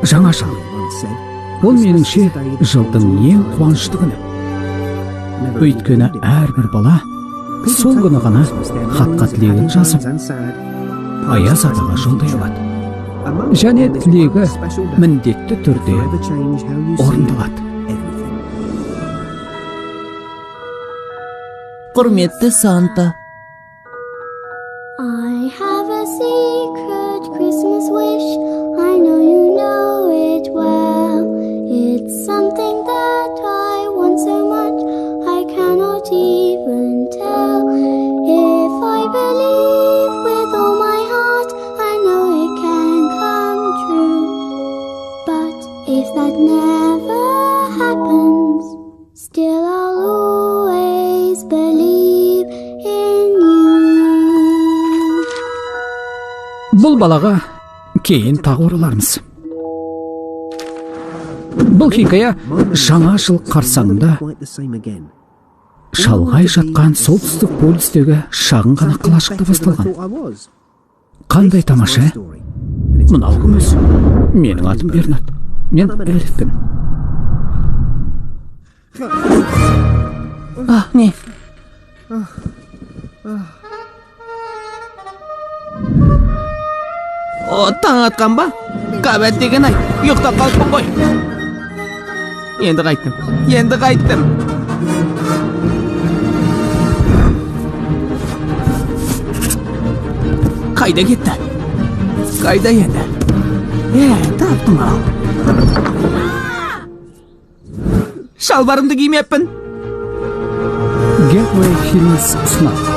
Жаңа жыл. Ол меніңше жылдың ең қуанышты күні. Өйткені әрбір бала сол күні ғана хатқа тілегін жазып, Аяз атаға жолдай алады. Және тілегі міндетті түрде орындалады. Құрметті Санта. I have a secret Christmas wish. I know you know it well. It's something that I want so much I cannot even tell. If I believe with all my heart, I know it can come true. But if that never happens, still I'll always believe in you. Бұл балаға кейін тағы оралармыз. Бұл хикая жаңа жыл қарсаңында шалғай жатқан солтүстік полюстегі шағын ғана қалашықта басталған. Қандай тамаша, ә? Мынау кім өзі? Менің атым Бернат. Мен эльфпін. А, не? О, таң атқан ба? Қабат деген ай, ұйықтап қалыппын ғой. Енді қайттым, енді қайттым. Қайда кетті? Қайда енді? Таптым ау. Шалбарымды кимеппін. Gateway Films ұсынады.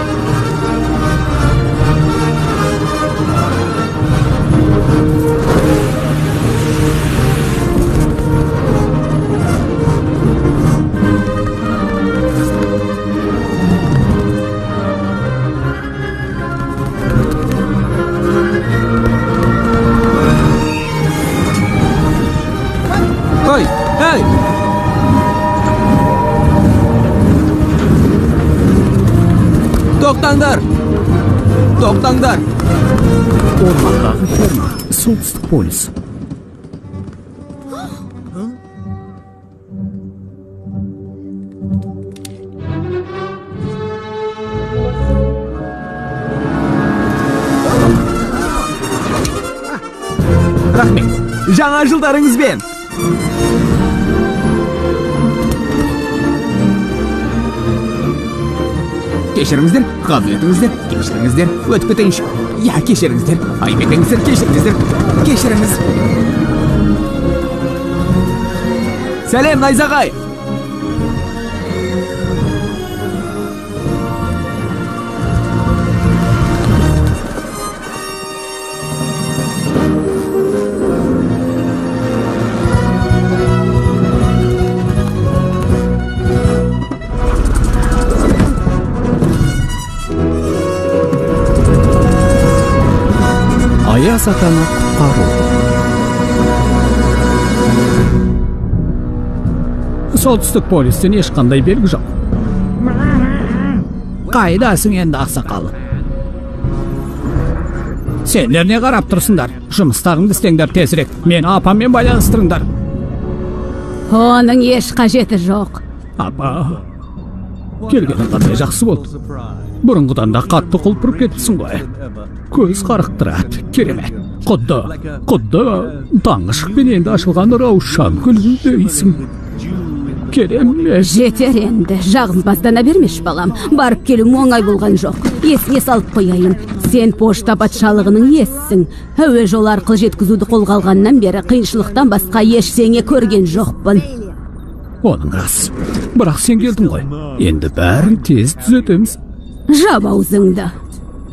Ой, ей! Тоқтаңдар! Тоқтаңдар! Ормандағы ферма, солтүстік полюс. Рахмет. Жаңа жылдарыңызбен! Кешіріңіздер, қабыл етіңіздер, кешіріңіздер, өтіп кетейінші. Я, кешіріңіздер, айып етіңіздер, кешіріңіздер, кешіріңіз. Сәлем, Найзағай! Аяз атаны құтқару. Солтүстік полюстен ешқандай белгі жоқ. Қайдасың енді, ақсақал? Сендер не қарап тұрсыңдар? Жұмыстарыңды істеңдер тезірек. Мені апаммен байланыстырыңдар. Оның еш қажеті жоқ. Апа, келгенің қандай жақсы болды. Бұрынғыдан да қатты құлпырып кетіпсің ғой. Көз қарықтырады, керемет. Құдды таңғы шықпен енді ашылған раушан гүліндейсің. Керемет. Жетер енді, жағымпаздана бермеш балам. Барып келуім оңай болған жоқ. Есіңе салып қояйын. Сен пошта патшалығының иесісің. Әуе жолы арқылы жеткізуді қолға алғаннан бері қиыншылықтан басқа ештеңе көрген жоқпын. Оның рас. Бірақ сен келдің ғой. Енді бәрін тез түзетеміз. Жап аузыңды.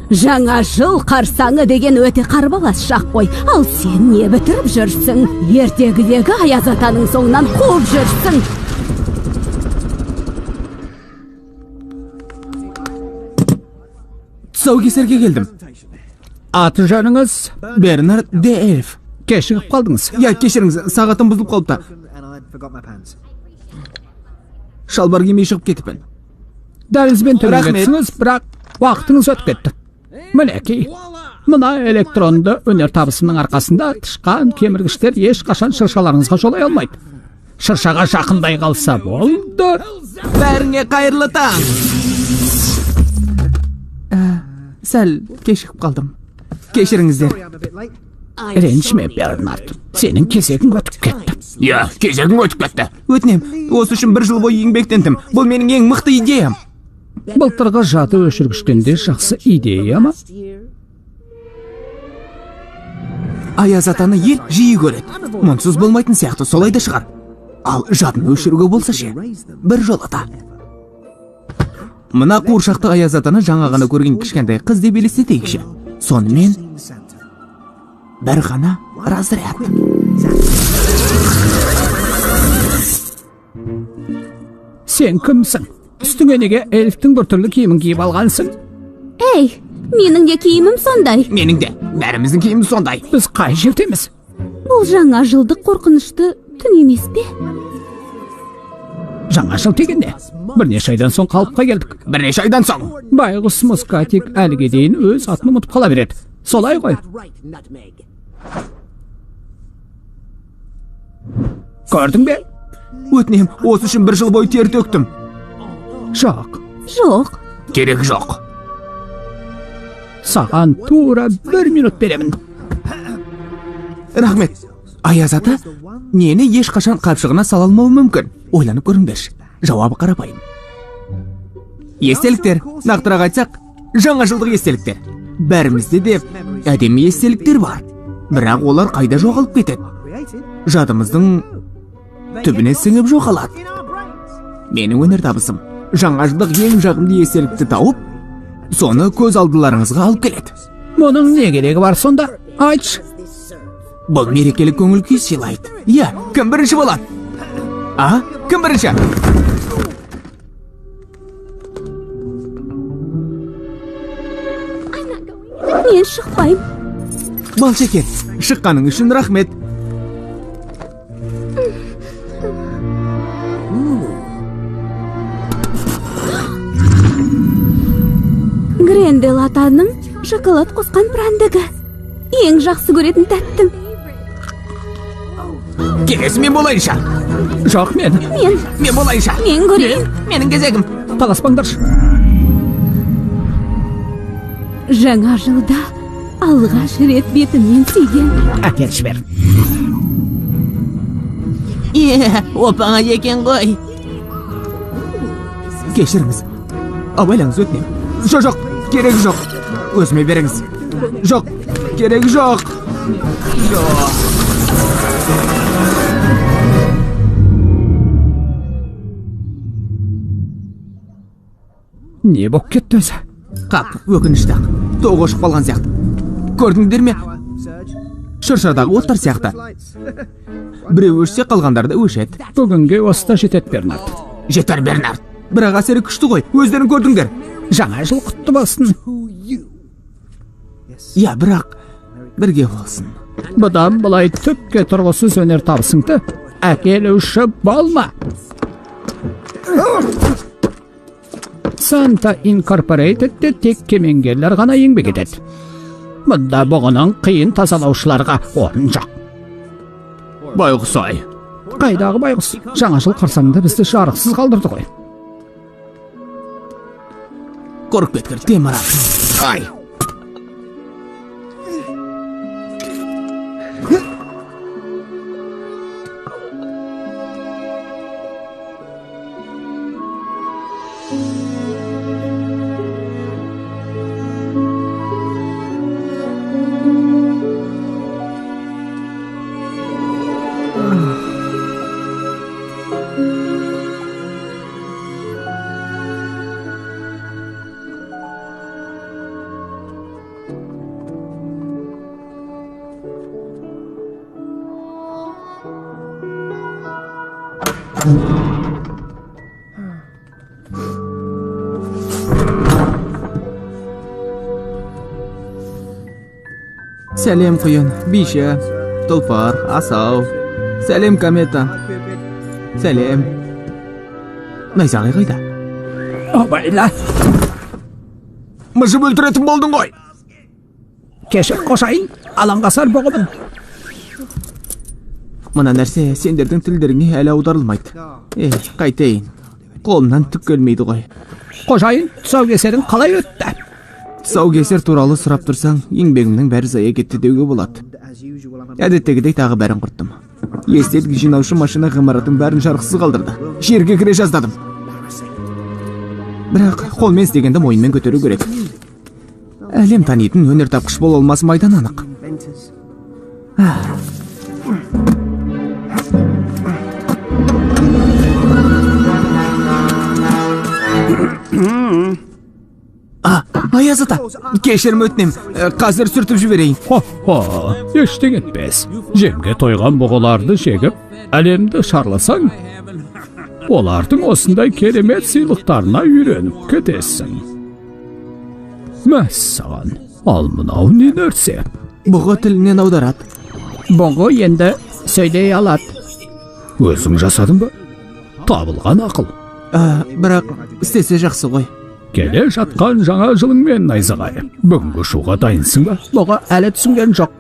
Жаңа жыл қарсаңы деген өте қарбалас шақ қой. Ал сен не бітіріп жүрсің? Ертегідегі Аяз атаның соңынан қуып жүрсің. Тұсаукесерге келдім. Аты жөніңіз? Бернард де Эльф. Кешігіп қалдыңыз. Я, кешіріңіз, сағатым бұзылып қалыпты. Шалбар кимей шығып кетіппін. Дәлізбен төменге Рахмет. түсіңіз, бірақ уақытыңыз өтіп кетті. Мінекей. Мына электронды өнертабысымның арқасында тышқан кеміргіштер ешқашан шыршаларыңызға жолай алмайды. Шыршаға жақындай қалса болды. Бәріңе қайырлы таң. Сәл кешігіп қалдым. Кешіріңіздер. Ренжіме, Бернард. Сенің кезегің өтіп кетті. Иә, кезегің өтіп кетті. Өтінем, осы үшін бір жыл бойы еңбектендім. Бұл менің ең мықты идеям. Былтырғы жады өшіргіштен де жақсы идея ма? Аяз атаны ел жиі көреді. Мұнсыз болмайтын сияқты, солай да шығар. Ал жадыны өшіруге болса ше, бір жолата. Мына қуыршақты Аяз атаны жаңа ғана көрген кішкентай қыз деп елестетейікші. Сонымен бір ғана разряд. Сен кімсің? Үстіңе неге эльфтің біртүрлі киімін киіп алғансың? Ей, менің де киімім сондай. Менің де, бәріміздің киіміміз сондай. Біз қай жердеміз? Бұл жаңа жылдық қорқынышты түн емес пе? Жаңа жыл деген не? Бірнеше айдан соң қалыпқа келдік. Бірнеше айдан соң. Байғұс Мускатик әліге дейін өз атын ұмытып қала береді. Солай ғой. Көрдің бе? Өтінем, осы үшін бір жыл бойы тер төктім. Жоқ. Жоқ. Керек жоқ. Саған тура бір минут беремін. Рахмет. Аяз ата нені ешқашан қапшығына сала алмауы мүмкін? Ойланып көріңдерші. Жауабы қарапайым. Естеліктер. Нақтырақ айтсақ, жаңа жылдық естеліктер. Бәрімізде де әдемі естеліктер бар. Бірақ олар қайда жоғалып кетеді? Жадымыздың түбіне сіңіп жоғалады. Менің өнертабысым жаңа жылдық ең жағымды естелікті тауып, соны көз алдыларыңызға алып келеді. Мұның не керегі бар сонда? Айтшы. Бұл мерекелік көңіл күй сыйлайды. Иә, кім бірінші болады? А? Кім бірінші? Мен шықпаймын. Балшекер, шыққаның үшін рахмет. Грендель атаның шоколад қосқан прандігі. Ең жақсы көретін тәттім. Келесі мен болайыншы. Жоқ, мен. Мен. Мен болайыншы. Мен көрейін. Менің кезегім. Таласпаңдаршы. Жаңа жылда алғаш рет бетімнен сүйген. Әкелші бер. Е, оп-оңай екен ғой. Кешіріңіз. Абайлаңыз, өтінемін. Жоқ, жоқ, керек жоқ. Өзіме беріңіз. Жоқ, керек жоқ. Жоқ. Не боп кетті өзі? Қап, өкінішті ақ. Тоқ өшіп қалған сияқты. Көрдіңдер ме? Шыршадағы оттар сияқты. Біреу өшсе, қалғандары да өшеді. Бүгінге осыда жетеді, Бернард. Жетер, Бернард. Бірақ әсері күшті ғой, өздерің көрдіңдер. Жаңа жыл құтты болсын. Иә, бірақ бірге болсын. Бұдан былай түкке тұрғысыз өнертабысыңды әкелуші болма. Санта Инкорпорейтедте тек кемеңгерлер ғана еңбек етеді. Мұнда бұғының қиын тазалаушыларға орын жоқ. Байғұс-ай. Қайдағы байғұс? Жаңа жыл қарсаңында бізді жарықсыз қалдырды ғой. Қорқып кеткір, темір. Ай! Сәлем құйын, биші, тұлпар, асау. Сәлем комета. Сәлем. Найзағай қайда? Абайла. Мыжып өлтіретін болдың ғой. Кешір, қожайын, алаңғасар бұғымын. Мына нәрсе сендердің тілдеріңе әлі аударылмайды. Ей, қайтейін. Қолымнан түк келмейді ғой. Қожайын, тұсаукесерің қалай өтті? Тұсаукесер туралы сұрап тұрсаң, еңбегімнің бәрі зая кетті деуге болады. Әдеттегідей тағы бәрін құрттым. Естелік жинаушы машина ғимараттың бәрін жарықсыз қалдырды. Жерге кіре жаздадым. Бірақ қолмен істегенді мойынмен көтеру керек. Әлем танитын өнертапқыш бола алмасым айдан анық. Аяз ата, кешірім өтінем, қазір сүртіп жіберейін. Хо-хо, ештеңе етпес. Жемге тойған бұғыларды жегіп, әлемді шарласаң, олардың осындай керемет сыйлықтарына үйреніп кетесің. Мәссаған, ал мынау не нәрсе? Бұғы тілінен аударады. Бұғы енді сөйлей алады. Өзің жасадың ба? Табылған ақыл. Бірақ істесе жақсы ғой. Келе жатқан жаңа жылыңмен, Найзағай. Бүгінгі ұшуға дайынсың ба? Бұғы әлі түсінген жоқ.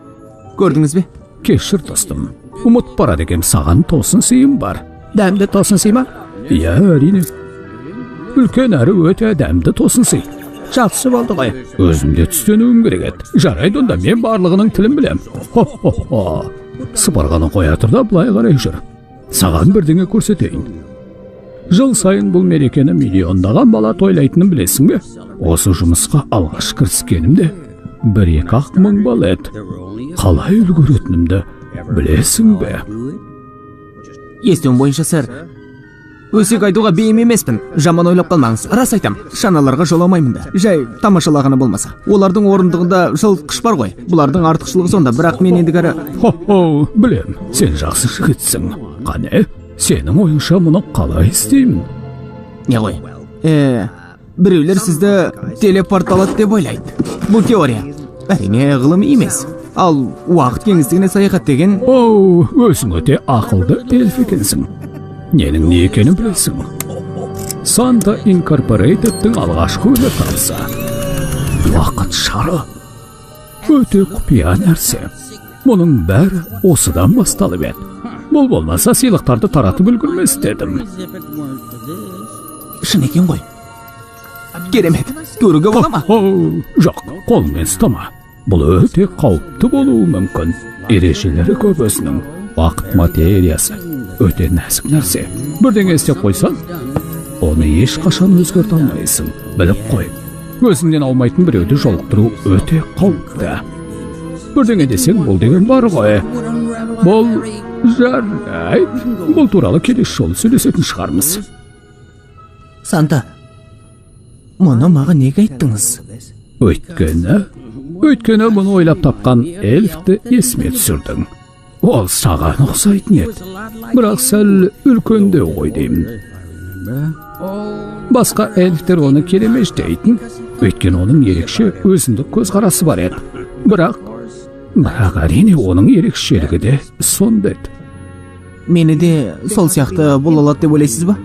Көрдіңіз бе? Кешір, достым. Ұмытып барады екем, саған тосын сыйым бар. Дәмді тосын сый ма? Иә, әрине. Үлкен әрі өте дәмді тосын сый. Жақсы болды ғой. Өзім де түстенуім керек еді. Жарайды, онда мен барлығының тілін білем. Хо-хо-хо. Сыпырғаны қоя тұр да былай қарай жүр. Саған бірдеңе көрсетейін. Жыл сайын бұл мерекені миллиондаған бала тойлайтынын білесің бе? Осы жұмысқа алғаш кіріскенімде 1-2 мың бала еді. Қалай үлгеретінімді білесің бе? Естуім бойынша, сэр, өсек айтуға бейім емеспін. Жаман ойлап қалмаңыз. Рас айтам, шаналарға жоламаймын да. Жай тамашалағаны болмаса. Олардың орындығында жылытқыш бар ғой. Бұлардың артықшылығы сонда, бірақ мен ендігәрі... Хо-хо, білем, сен жақсы жігітсің. Қане, сенің ойыңша мұны қалай істеймін? Не ғой? Біреулер сізді телепортталады деп ойлайды. Бұл теория. Әрине, ғылыми емес. Ал уақыт кеңістігіне саяхат деген... Оу, өзің өте ақылды эльф екенсің. Ненің не екенін білесің. Санта Инкорпорейтедтің алғашқы өнертабысы. Уақыт шары. Өте құпия нәрсе. Мұның бәрі осыдан басталып еді. Бұл болмаса сыйлықтарды таратып үлгермес дедім. Шын екен ғой. Керемет, көруге бола ма? Жоқ, қолыңмен ұстама. Бұл өте қауіпті болуы мүмкін. Ережелері көп өзінің. Уақыт материясы өте нәзік нәрсе. Бірдеңе істеп қойсаң, оны ешқашан өзгерте алмайсың. Біліп қой. Өзіңнен аумайтын біреуді жолықтыру өте қауіпті. Бірдеңе десең, бұл деген бар ғой. Бұл жарайды. Бұл туралы келесі жолы сөйлесетін шығармыз. Санта, мұны маған неге айттыңыз? Өйткені бұны ойлап тапқан эльфті есіме түсірдің. Ол саған ұқсайтын еді. Бірақ сәл үлкендеу ғой деймін. Басқа эльфтер оны келемеж дейтін. Өйткені оның ерекше өзіндік көзқарасы бар еді. Бірақ әрине оның ерекшелігі де сонда еді. Мені де сол сияқты бола алады деп ойлайсыз ба?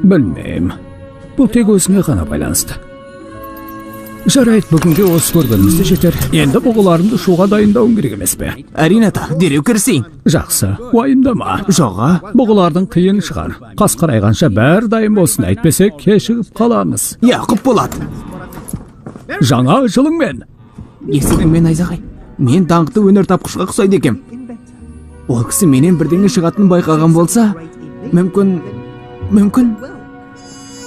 Білмеймін. Бұл тек өзіңе ғана байланысты. Жарайды, бүгінге осы көргенімізде жетер. Енді бұғыларымды ұшуға дайындауым керек емес пе? Әрине, ата, дереу кірісейін. Жақсы, уайымдама. Жоға. Бұғылардың қиын шығар. Қас қарайғанша бәрі дайын болсын, әйтпесе кешігіп қаламыз. Иә, құп болады. Жаңа жылыңмен. Естідің бе, Найзағай? Мен даңқты өнертапқышқа ұқсайды екем. Ол кісі менен бірдеңе шығатынын байқаған болса, мүмкін,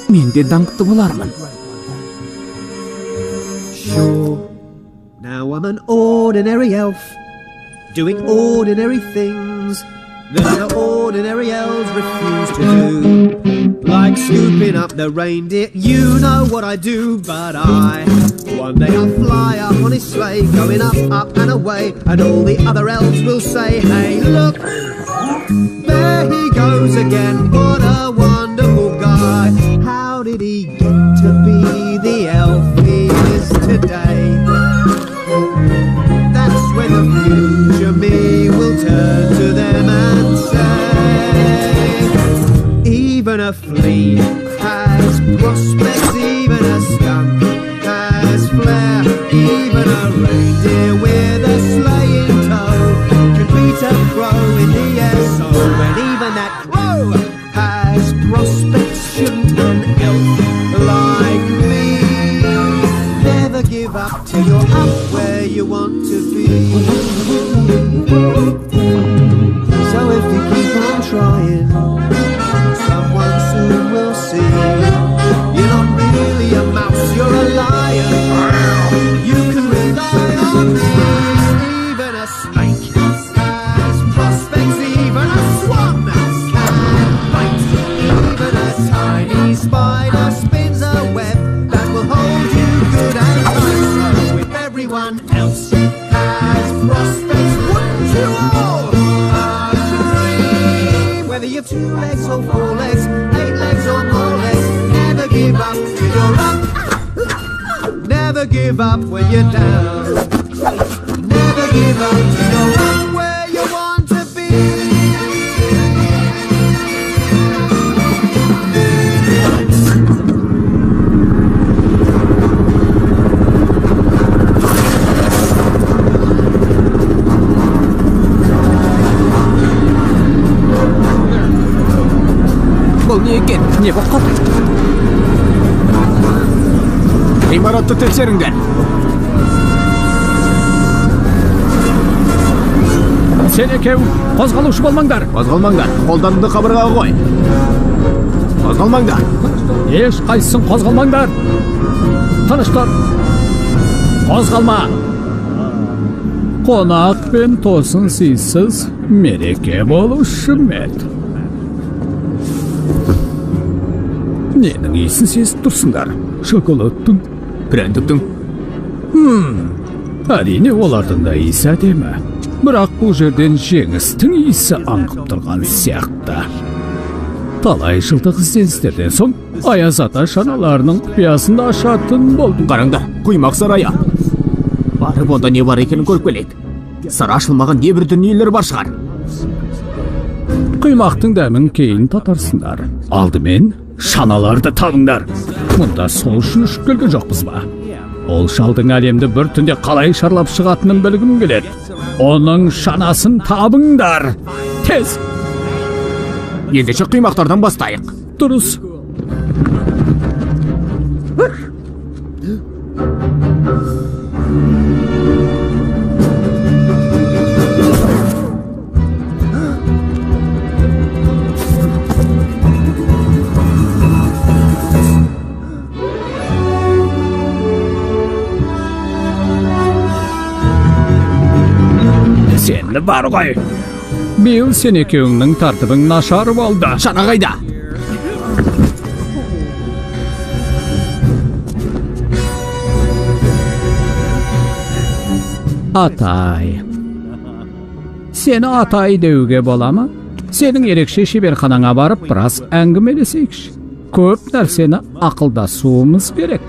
мен де даңқты болармын. Sure, now I'm an ordinary elf, doing ordinary things that other ordinary elves refuse to do. Like scooping up the reindeer, you know what I do, but one day I'll fly up on his sleigh, going up, up and away, and all the other elves will say, hey, look, there he goes again, what a wonderful guy. How did he get to be the elf he is today? That's when the future me will turn to them and say, even a flea has prospects, even a skunk has flair, even a reindeer that crow has prospects, shouldn't an elf like me? Never give up till you're up where you want to be. So if you keep on trying, someone soon will see you're not really a mouse, you're a lion. You can rely on me. Even a snake has prospects, even a swan can bite. Even a tiny spider spins a web that will hold you good and tight. So if everyone else has prospects, wouldn't you all agree? Whether you've 2 legs or 4 legs, 8 legs or more legs, never give up till you're up. Never give up when you're down. Never give up till you're up where you want to be. Бұл не екен? Не болып қалды? Ғимаратты тексеріңдер. Сен екеу қозғалушы болмаңдар. Қозғалмаңдар. Қолдарыңды қабырғаға қой. Қозғалмаңдар. Ешқайсысын қозғалмаңдар. Тыныш тұр. Қозғалма. Қонақ пен тосын сыйсыз мереке болушы ма еді? Ненің иісін сезіп тұрсыңдар? Шоколадтың, Прәндіктің. Әрине, олардың да иісі әдемі. Бірақ бұл жерден жеңістің иісі аңқып тұрған сияқты. Талай жылдық ізденістерден соң Аяз ата шаналарының құпиясын да ашатын болдым. Қараңдар, құймақ сарайы. Барып онда не бар екенін көріп келейік. Сыр ашылмаған небір дүниелер бар шығар. Құймақтың дәмін кейін татарсыңдар. Алдымен шаналарды табыңдар. Мұнда сол үшін ұшып келген жоқпыз ба? Ол шалдың әлемді бір түнде қалай шарлап шығатынын білгім келеді. Оның шанасын табыңдар. Тез! Ендеше құймақтардан бастайық. Дұрыс. Сені бар ғой. Биыл сен екеуіңнің тәртібің нашар болды. Шана қайда? Атай. Сені атай деуге бола ма? Сенің ерекше шеберханаңа барып біраз әңгімелесейікші. Көп нәрсені ақылдасуымыз керек.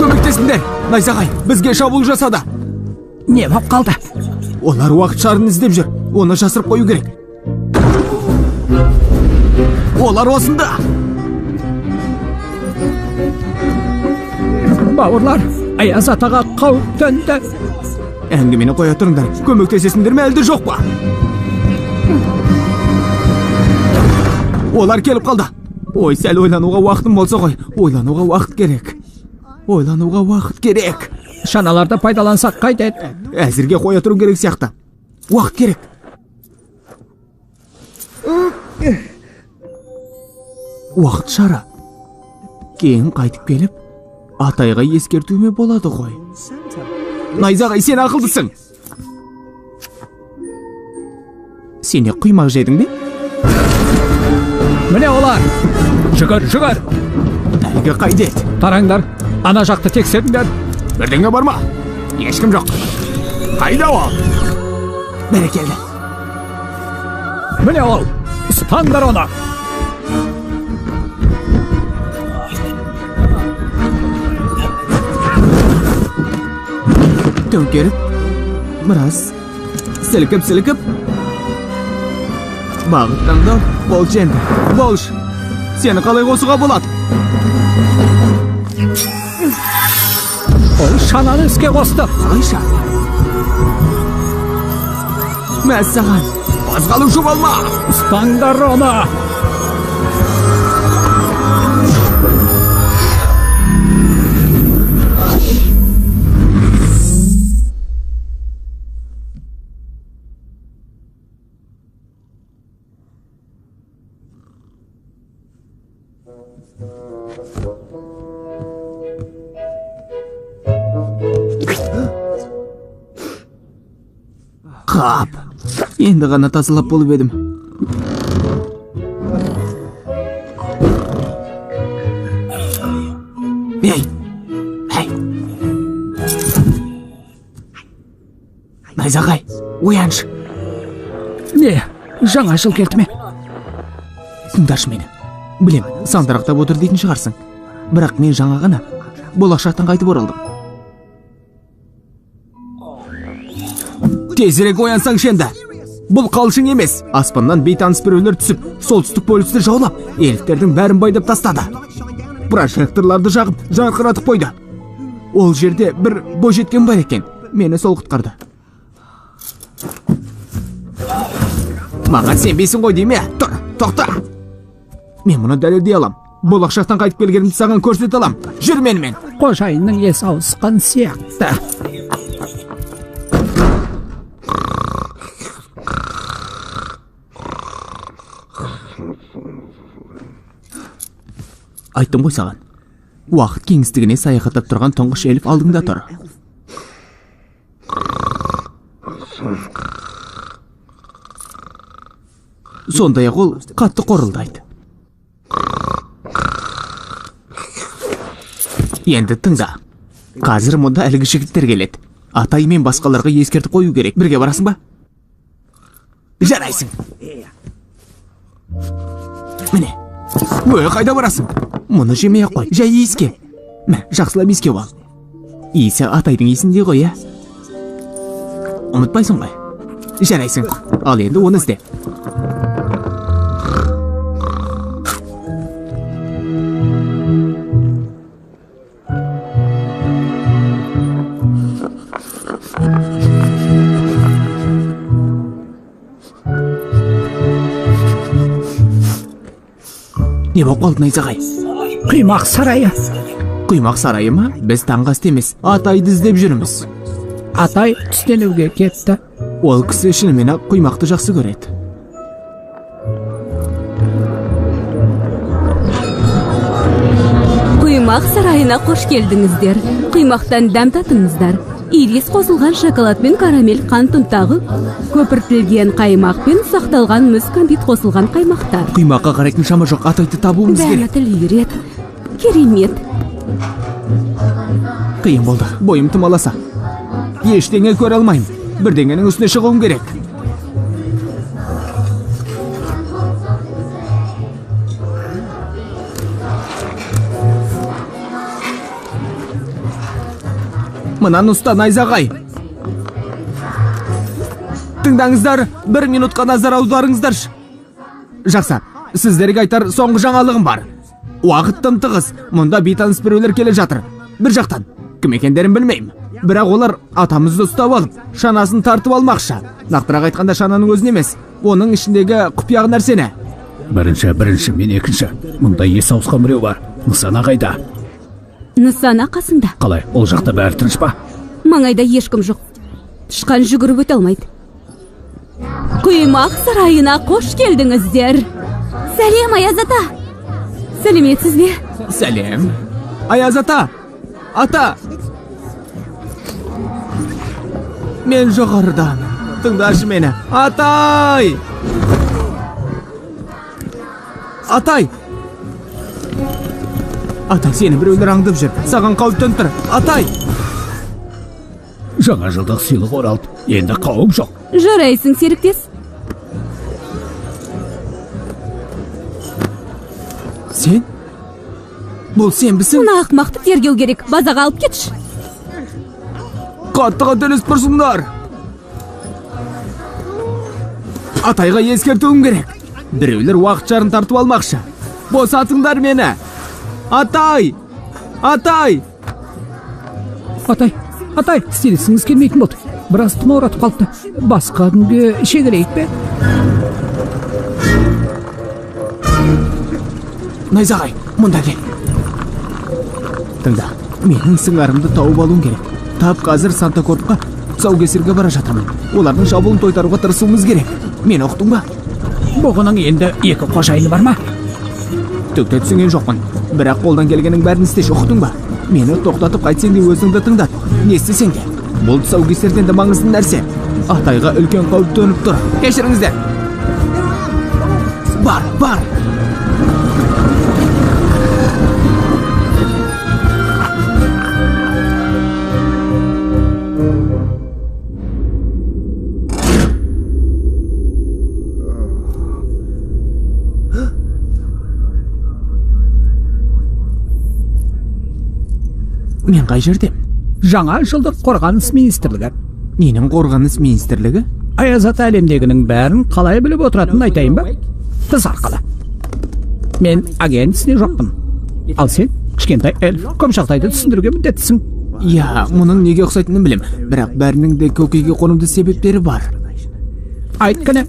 Көмектесіңдер! Найзағай бізге шабуыл жасады. Не боп қалды? Олар уақыт шарын іздеп жүр. Оны жасырып қою керек. Олар осында. Бауырлар, Аяз атаға қауіп төнді. Әңгімені қоя тұрыңдар. Көмектесесіңдер ме, әлде жоқ па? Олар келіп қалды. Ой, сәл ойлануға уақытым болса ғой. Ойлануға уақыт керек. Ойлануға уақыт керек. Шаналарды пайдалансақ қайтеді? Әзірге қоя тұру керек сияқты. Уақыт керек. Уақыт шары. Кейін қайтып келіп, атайға ескертуіме болады ғой. Найзағай, сен ақылдысың. Сен де құймақ жедің бе? Міне олар. Жүгір, жүгір. Әлгі қайда еді? Тараңдар, ана жақты тексеріңдер. Бірдеңе бар ма? Ешкім жоқ. Қайда ол? Бәрекелді. Міне ол. Ұстаңдар оны. Төңкеріп, біраз сілкіп-сілкіп. Бағыт таңдау, болшы енді, болшы. Сені қалай қосуға болады? Ол шананы іске қосты. Қалайша? Мәссаған, қозғалушы болма! Ұстаңдар оны! Қап, енді ғана тазалап болып едім. Ей, ей! Найзағай, ояншы. Не, жаңа жыл келді ме? Тыңдашы мені. Білем, сандырақтап отыр дейтін шығарсың. Бірақ мен жаңа ғана болашақтан қайтып оралдым. Тезірек оянсаңшы енді. Бұл қалжың емес. Аспаннан бейтаныс біреулер түсіп, солтүстік полюсті жаулап, эльфтердің бәрін байдап тастады. Прожекторларды жағып, жарқыратып қойды. Ол жерде бір бойжеткен бар екен. Мені сол құтқарды. Маған сенбейсің ғой деме? Тұр, тоқта. Мен мұны дәлелдей алам. Болашақтан қайтып келгенімді саған көрсете алам. Жүр менімен. Қожайынның есі ауысқан сияқты. Айттым ғой саған. Уақыт кеңістігіне саяхаттап тұрған тұңғыш эльф алдыңда тұр. Сондай-ақ ол қатты қорылдайды. Енді тыңда. Қазір мұнда әлгі жігіттер келеді. Атай мен басқаларға ескертіп қою керек. Бірге барасың ба? Жарайсың. Міне. Ой, қайда барасың? Мұны жемей-ақ қой, жай иіске. Мә, жақсылап иіскеп ал. Иісі атайдың иісіндей ғой, ә? Ұмытпайсың ғой. Жарайсың. Ал енді оны ізде. Не болып қалды, Найзағай? Құймақ сарайы. Құймақ сарайы ма? Біз таңғы асты емес, атайды іздеп жүрміз. Атай түстенуге кетті. Ол кісі шынымен-ақ құймақты жақсы көреді. Құймақ сарайына қош келдіңіздер. Құймақтан дәм татыңыздар. Ирис қосылған шоколад пен карамель қант ұнтағы, көпіртілген қаймақ пен сақталған мұз кәмпит қосылған қаймақтар. Құймаққа қарайтын шама жоқ, атайды табуымыз Дәмі керек. тіл үйіреді. Керемет. Қиын болды, бойым тымаласа. Ештеңе көре алмаймын. Бірдеңенің үстіне шығуым керек. Мынаны ұста, Найзағай. Тыңдаңыздар, бір минутқа назар аударыңыздаршы. Жақсы, сіздерге айтар соңғы жаңалығым бар. Уақыт тым тығыз, мұнда бейтаныс біреулер келе жатыр. Бір жақтан, кім екендерін білмеймін. Бірақ олар атамызды ұстап алып, шанасын тартып алмақшы. Нақтырақ айтқанда шананың өзін емес, оның ішіндегі құпия нәрсені. Бірінші, мен екінші. Мұнда есі ауысқан біреу бар. Нысана қайда? Нысана қасында. Қалай, ол жақта бәрі тыныш па? Маңайда ешкім жоқ. Тышқан жүгіріп өте алмайды. Құймақ сарайына қош келдіңіздер. Сәлем, Аяз ата. Сәлеметсіз бе? Сәлем. Аяз ата! Ата! Мен жоғарыдамын. Тыңдашы мені. Атай! Атай! Атай, сені біреулер аңдып жүр. Саған қауіп төніп тұр. Атай! Жаңа жылдық сыйлық оралды. Енді қауіп жоқ. Жарайсың, серіктес. Сен? Бұл сенбісің? Мына ақымақты тергеу керек. Базаға алып кетші. Қатты қателесіп тұрсыңдар. Атайға ескертуім керек. Біреулер уақыт шарын тартып алмақшы. Босатыңдар мені. Атай! Атай! Атай, атай, істегіңіз келмейтін болды. Біраз тұмауратып қалыпты. Басқа күнге шегерейік пе? Найзағай, мұнда кел. Тыңда, менің сыңарымды тауып алуым керек. Тап қазір Санта Корпқа тұсаукесерге бара жатырмын. Олардың шабуылын тойтаруға тырысуымыз керек. Мені ұқтың ба? Бұғының енді екі қожайыны бар ма? Түк те түсінген жоқпын. Бірақ қолдан келгеннің бәрін істеші, ұқтың ба? Мені тоқтатып қайтсең де өзіңді тыңдат. Не істесең де. Бұл тұсаукесерден де маңызды нәрсе. Атайға үлкен қауіп төніп тұр. Кешіріңіздер. Бар, бар. Мен қай жердемін? Жаңа жылдық қорғаныс министрлігі. Ненің қорғаныс министрлігі? Аяз ата әлемдегінің бәрін қалай біліп отыратынын айтайын ба? Тыс арқылы. Мен агент ісіне жоқпын. Ал сен, кішкентай эльф, көп жағдайды түсіндіруге міндеттісің. Иә, мұның неге ұқсайтынын білем. Бірақ бәрінің де көкейге қонымды себептері бар. Айт кәне.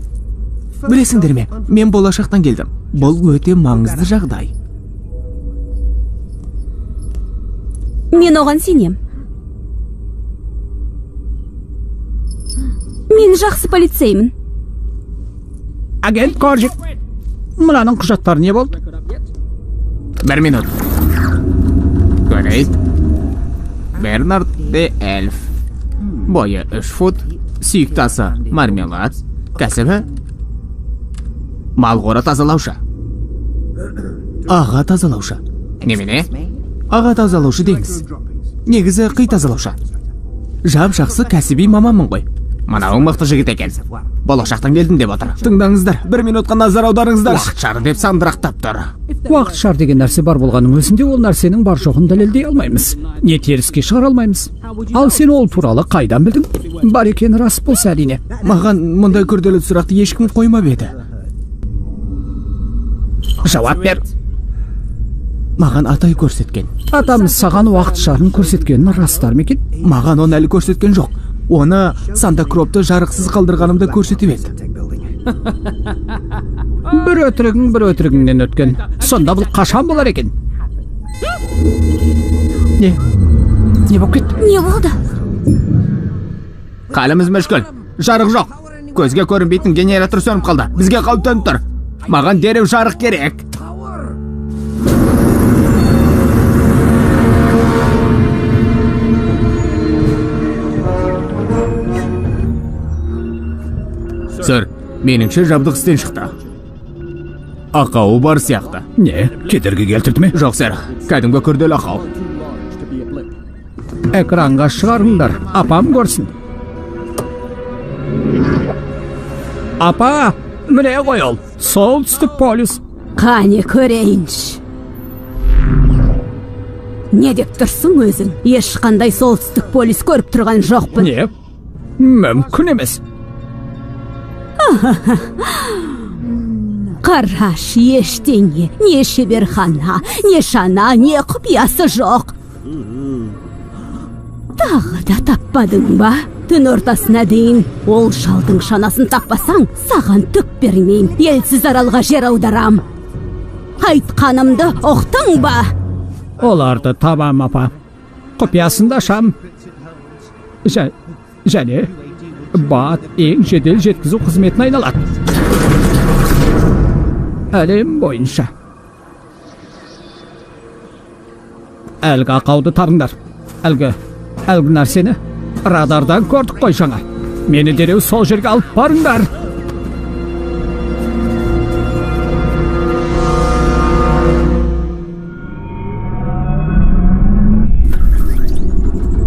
Білесіңдер ме, мен болашақтан келдім. Бұл өте маңызды жағдай. Мен оған сенем. Мен жақсы полицеймін. Агент Коржик, мынаның құжаттары не болды? Бір минут. Көрейік. Бернард де Эльф. Бойы 3 фут, сүйікті асы мармелад, кәсібі мал қора тазалаушы. Аға тазалаушы. Немене? Аға тазалаушы деңіз. Негізі қи тазалаушы. Жап жақсы кәсіби маманмын ғой. Мынауың мықты жігіт екен. Болашақтан келдім деп отыр. Тыңдаңыздар, бір минутқа назар аударыңыздар. Уақыт шары деп сандырақтап тұр. Уақыт шар деген нәрсе бар болғанның өзінде ол нәрсенің бар жоғын дәлелдей алмаймыз. Не теріске шығара алмаймыз. Ал сен ол туралы қайдан білдің? Бар екені рас болса әрине. Маған мұндай күрделі сұрақты ешкім қоймап еді. Жауап бер. Маған атай көрсеткен. Атамыз саған уақыт шарын көрсеткенін растар ма екен? Маған оны әлі көрсеткен жоқ. Оны Санта Кропты жарықсыз қалдырғанымда көрсетіп еді. Бір өтірігің бір өтірігіңнен өткен. Сонда бұл қашан болар екен? Не? Не болып кетті? Не болды? Қаліміз мүшкіл. Жарық жоқ. Көзге көрінбейтін генератор сөніп қалды. Бізге қауіп төніп тұр. Маған дереу жарық керек. Сэр, меніңше жабдық істен шықты. Ақауы бар сияқты. Не, кедергі келтірді ме? Жоқ, сэр, кәдімгі күрделі ақау. Экранға шығарыңдар, апам көрсін. Апа, міне ғой ол, солтүстік полюс. Қане көрейінші. Не деп тұрсың өзің? Ешқандай солтүстік полюс көріп тұрған жоқпын. Не? Мүмкін емес. Қараш, ештеңе, не шеберхана, не шана, не құпиясы жоқ. Тағы да таппадың ба? Түн ортасына дейін ол шалдың шанасын таппасаң, саған түк бермеймін. Елсіз аралға жер аударам. Айтқанымды ұқтың ба? Оларды табам, апа. Құпиясын да ашам. Және бат ең жедел жеткізу қызметіне айналады. Әлем бойынша. Әлгі ақауды табыңдар. Әлгі нәрсені радардан көрдік қой жаңа. Мені дереу сол жерге алып барыңдар.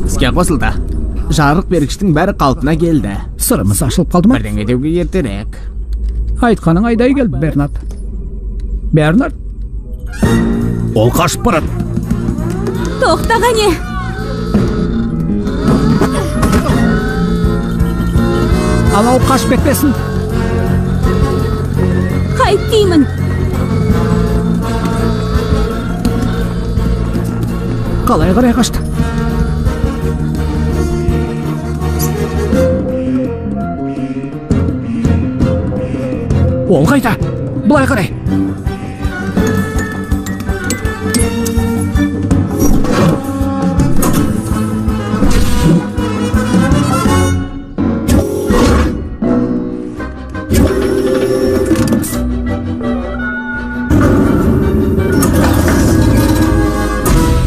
Іске қосылды. Жарық бергіштің бәрі қалпына келді. Сырымыз ашылып қалды ма? Бірдеңе деуге ертерек. Айтқаның айдай келді, Бернард. Бернард? Ол қашып барады. Тоқта қане! Анау қашып кетпесін. Жарайды деймін. Қалай қарай қашты? Ол қайда? Былай қарай.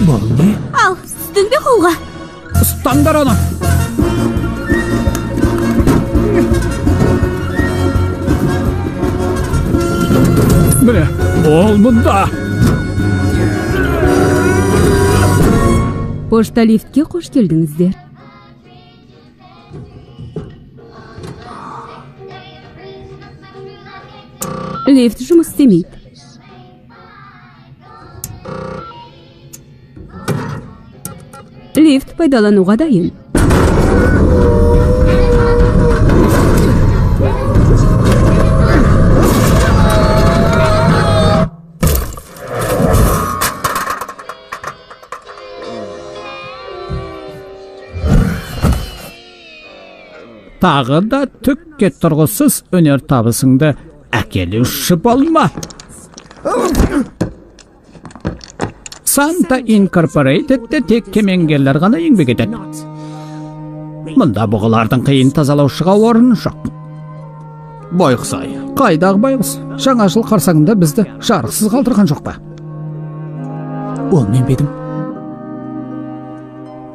Бұл не? Ал, түстің бе қолға? Ұстаңдар оны! Міне, ол мұнда! Пошта лифтке қош келдіңіздер. Лифт жұмыс істемейді. Лифт пайдалануға дайын. Тағы да түкке тұрғысыз өнер табысыңды әкелуші болма. Санта Инкорпорейтедте тек кемеңгерлер ғана еңбек етеді. Мұнда бұғылардың қиын тазалаушыға орын жоқ. Байғұс-ай. Қайдағы байғұс? Жаңа жыл қарсаңында бізді жарықсыз қалдырған жоқ па? Ол мен бе едім?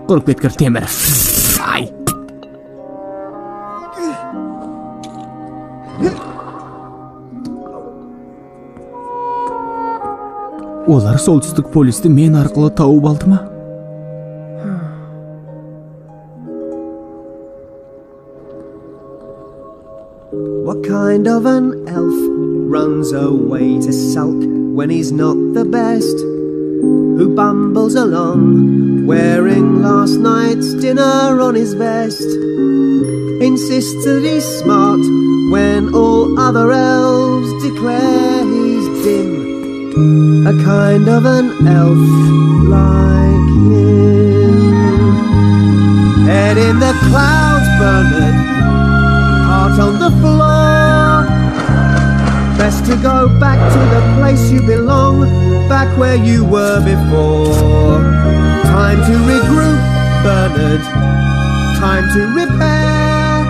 Құрып кеткір темір. Ай! Олар солтүстік полюсті мен арқылы тауып алды ма? What kind of an elf runs away to sulk when he's not the best? Who bumbles along, wearing last night's dinner on his vest? Insists that he's smart when all other elves declare he's dim. A kind of an elf like him. Head in the clouds, Bernard, heart on the floor. Best to go back to the place you belong, back where you were before. Time to regroup, Bernard, time to repair.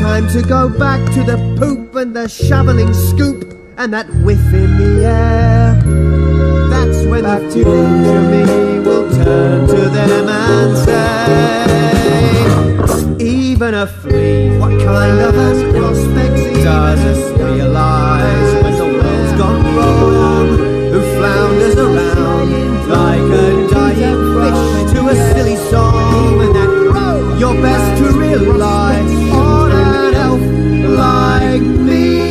Time to go back to the poop and the shoveling scoop and that whiff in the air. That's when the future me will turn to them and say, even a flea, what kind of an prospect doesn't realize when the world's gone wrong, who flounders around like a dying fish to a silly song, and that you're best to rely on an elf like me,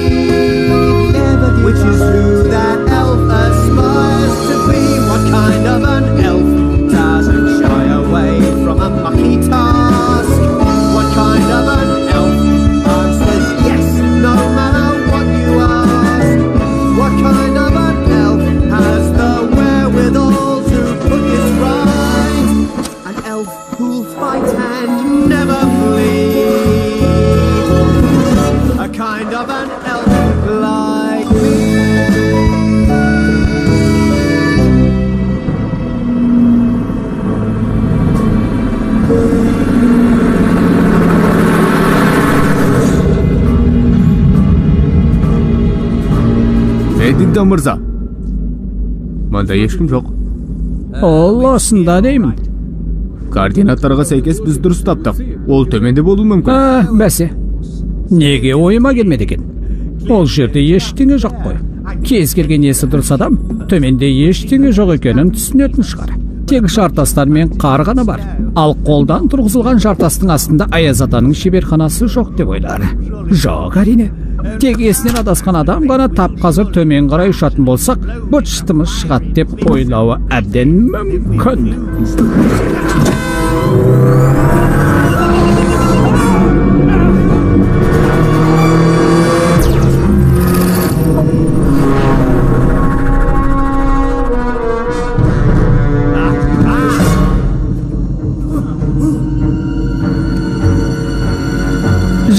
which is who that elf aspires to be. What kind of an elf doesn't shy away from a mucky task? What kind of an elf answers yes no matter what you ask? What kind of an elf has the wherewithal to put this right? An elf who'll fight and never flee. A kind of an elf like me. Эддингтон мырза, мұнда ешкім жоқ. Ол осында деймін. Координаттарға сәйкес біз дұрыс таптық. Ол төменде болуы мүмкін. Бәсе. Неге ойыма келмеді екен? Ол жерде ештеңе жоқ қой. Кез келген есі дұрыс адам төменде ештеңе жоқ екенін түсінетін шығар. Тек жартастар мен қар ғана бар. Ал қолдан тұрғызылған жартастың астында Аяз атаның шеберханасы жоқ деп ойлар. Жоқ, әрине. Тек есінен адасқан адам ғана тап қазір төмен қарай ұшатын болсақ, быт-шытымыз шығады деп ойлауы әбден мүмкін.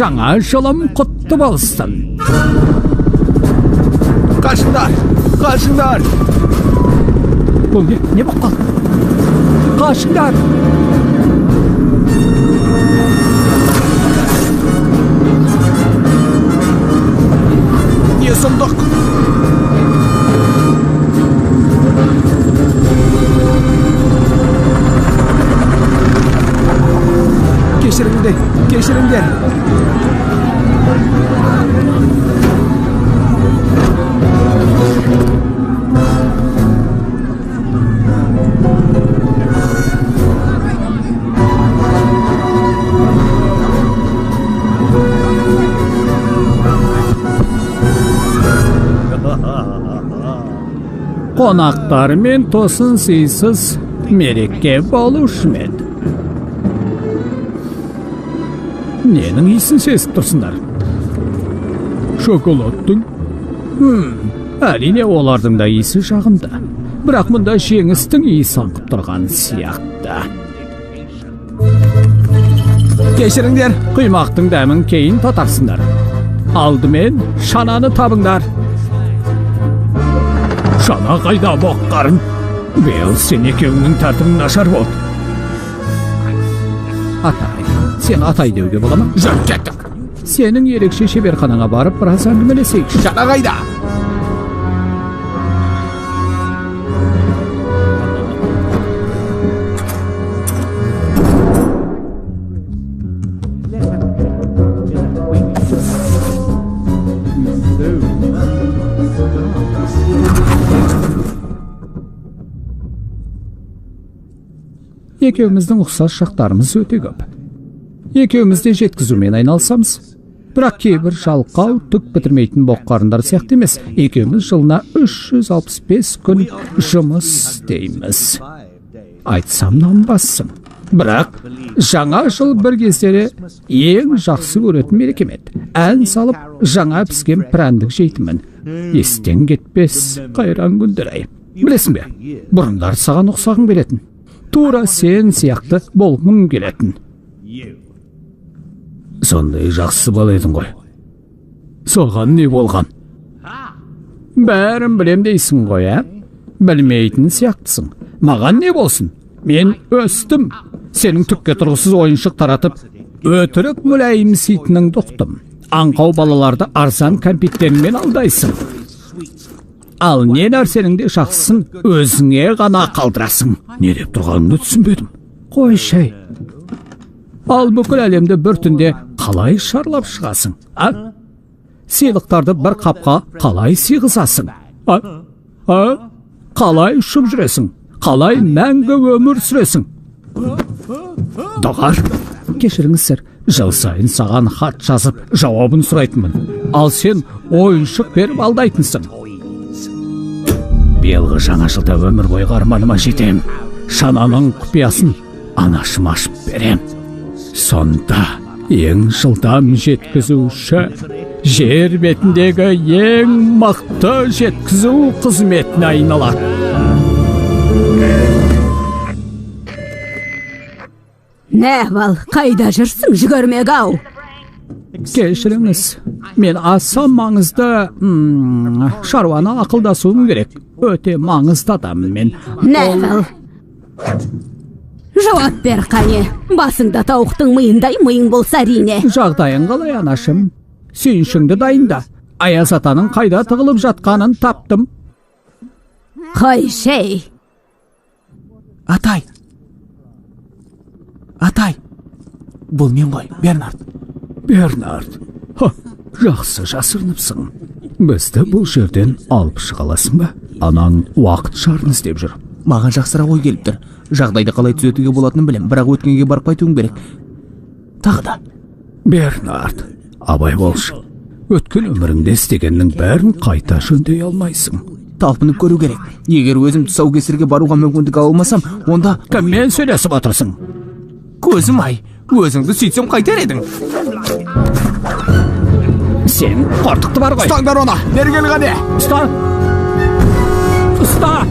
Жаңа жылым құтты болсын. Қашыңдар! Қашыңдар! Бұл не? Не болып қалды? Қашыңдар! Не сұмдық? Кешіріңдер, кешіріңдер. Қонақтармен тосын сыйсыз мереке болушы ма еді? Ненің иісін сезіп тұрсыңдар? Шоколадтың? Әрине, олардың да иісі жағымды. Бірақ мұнда жеңістің иісі аңқып тұрған сияқты. Кешіріңдер. Құймақтың дәмін кейін татарсыңдар. Алдымен шананы табыңдар. Шана қайда, боққарын? Биыл сен екеуіңнің тәртібің нашар болды. Атай, сен атай деуге бола ма? Жүр, кеттік. Сенің ерекше шеберханаңа барып біраз әңгімелесейікші. Шана қайда? Екеуміздің ұқсас жақтарымыз өте көп. Екеуміз де жеткізумен айналысамыз. Бірақ кейбір жалқау түк бітірмейтін боққарындар сияқты емес. Екеуміз жылына 365 күн жұмыс істейміз. Айтсам нанбассың. Бірақ жаңа жыл бір кездері ең жақсы көретін мерекем еді. Ән салып жаңа піскен прәндік жейтінмін. Естен кетпес қайран күндер ай. Білесің бе, бұрындар саған ұқсағым келетін. Тура сен сияқты болғым келетін. Сондай жақсы бала едің ғой. Соған не болған? Бәрін білем дейсің ғой, ә? Білмейтін сияқтысың. Маған не болсын? Мен өстім. Сенің түкке тұрғысыз ойыншық таратып, өтірік мүләйімситініңді ұқтым. Аңқау балаларды арзан кәмпиттеріңмен алдайсың. Ал не нәрсенің де жақсысын өзіңе ғана қалдырасың. Не деп тұрғаныңды түсінбедім. Қойшы ай. Ал бүкіл әлемді бір түнде қалай шарлап шығасың, а? Сыйлықтарды бір қапқа қалай сыйғызасың, а? А? Қалай ұшып жүресің? Қалай мәңгі өмір сүресің? Доғар, кешіріңіз, сэр. Жыл сайын саған хат жазып, жауабын сұрайтынмын. Ал сен ойыншық беріп алдайтынсың. Биылғы жаңа жылда өмір бойғы арманыма жетем. Шананың құпиясын анашым ашып берем. Сонда ең жылдам жеткізуші, жер бетіндегі ең мықты жеткізу қызметіне айналады. Невал, қайда жүрсің, жүгірмек ау? Кешіріңіз, мен аса маңызды шаруаны ақылдасуым керек. Өте маңызды адаммын мен. Невал, жауап бер қане. Басыңда тауықтың миындай миың болса әрине. Жағдайың қалай, анашым? Сүйіншіңді дайында. Аяз атаның қайда тығылып жатқанын таптым. Қойшы ей. Атай. Атай. Бұл мен ғой, Бернард. Бернард, жақсы жасырыныпсың. Бізді бұл жерден алып шыға аласың ба? Анаң уақыт шарын іздеп жүр. Маған жақсырақ ой келіп тұр. Жағдайды қалай түзетуге болатынын білем, бірақ өткенге барып қайтуым керек. Тағы да. Бернард, абай болшы. Өткен өміріңде істегеннің бәрін қайта жөндей алмайсың. Талпынып көру керек. Егер өзім тұсаукесерге баруға мүмкіндік ала алмасам, онда Кіммен сөйлесіп отырсың? Көзім ай, өзіңді сөйтсем қайтер едің. Сен қортықты бар ғой. Ұстаңдар оны, бері кел қане. Ұста! Ұста!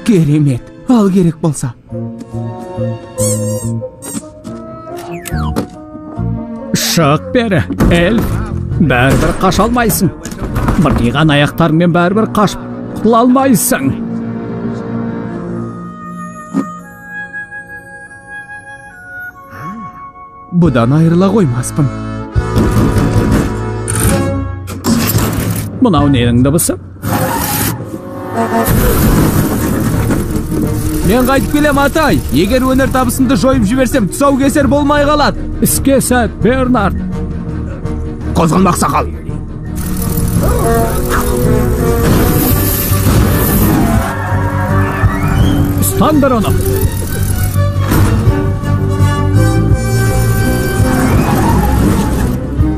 Керемет, ал керек болса. Шық бері, эльф. Бәрібір қаша алмайсың. Мыртиған аяқтарыңмен бәрібір қашып құтыла алмайсың. Бұдан айырыла қоймаспын. Мынау ненің дыбысы? Мен қайтып келем, атай. Егер өнер табысымды жойып жіберсем, тұсаукесер болмай қалады. Іске сәт, Бернард. Қозғалма, ақсақал. Ұстаңдар оны.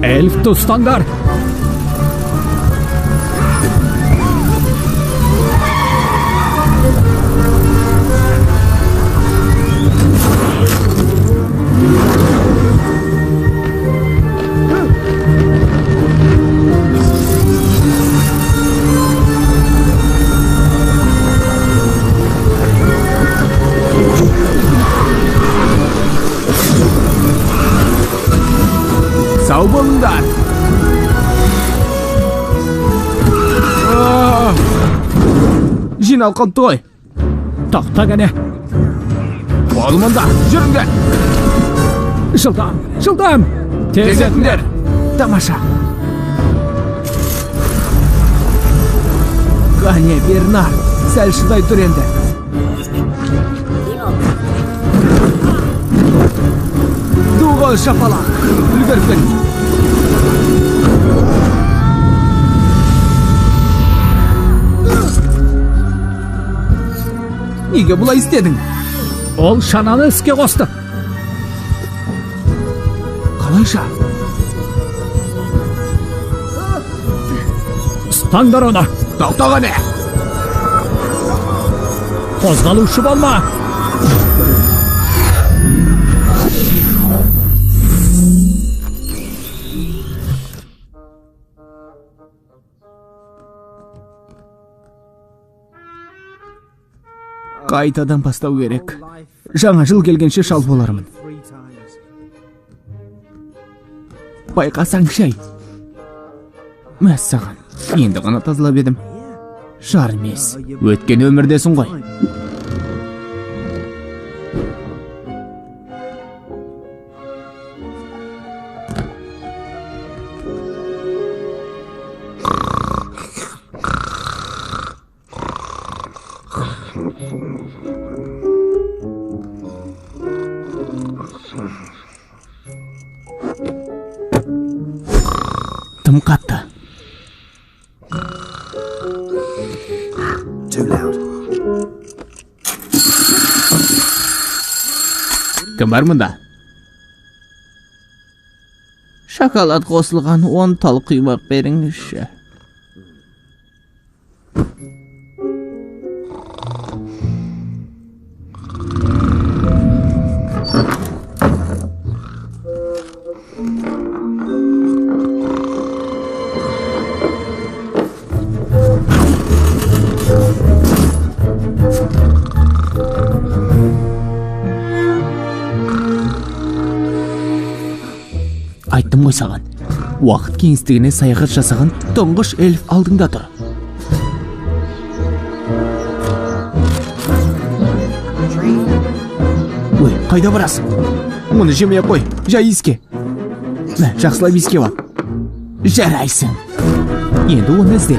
Эльфті ұстаңдар. Сау болыңдар. Жиналып қалыпты ғой. Тоқта кәне. Бол мұнда, жүріңдер. Жылдам, жылдам. Тездетіңдер. Тамаша. Қане, Бернард, сәл шыдай тұр енді. Ду қол шапалақ. Үлгеріп кет. Неге бұлай істедің? Ол шананы іске қосты. Қалайша? Ұстаңдар оны. Тоқта қане. Қозғалушы болма. Қайтадан бастау керек. Жаңа жыл келгенше шал болармын. Байқасаң шай. Мәссаған, енді ғана тазалап едім. Жармес, өткен өмірдесің ғой. Тым қатты. Too loud. Кім бар мұнда? Шоколад қосылған 10 тал құймақ беріңізші. Айттым ғой саған, уақыт кеңістігіне саяхат жасаған тұңғыш эльф алдыңда тұр. Ой, қайда барасың? Мұны жемей қой, жай иіске. Мә, жақсылап иіскеп ал. Жарайсың. Енді оны ізде.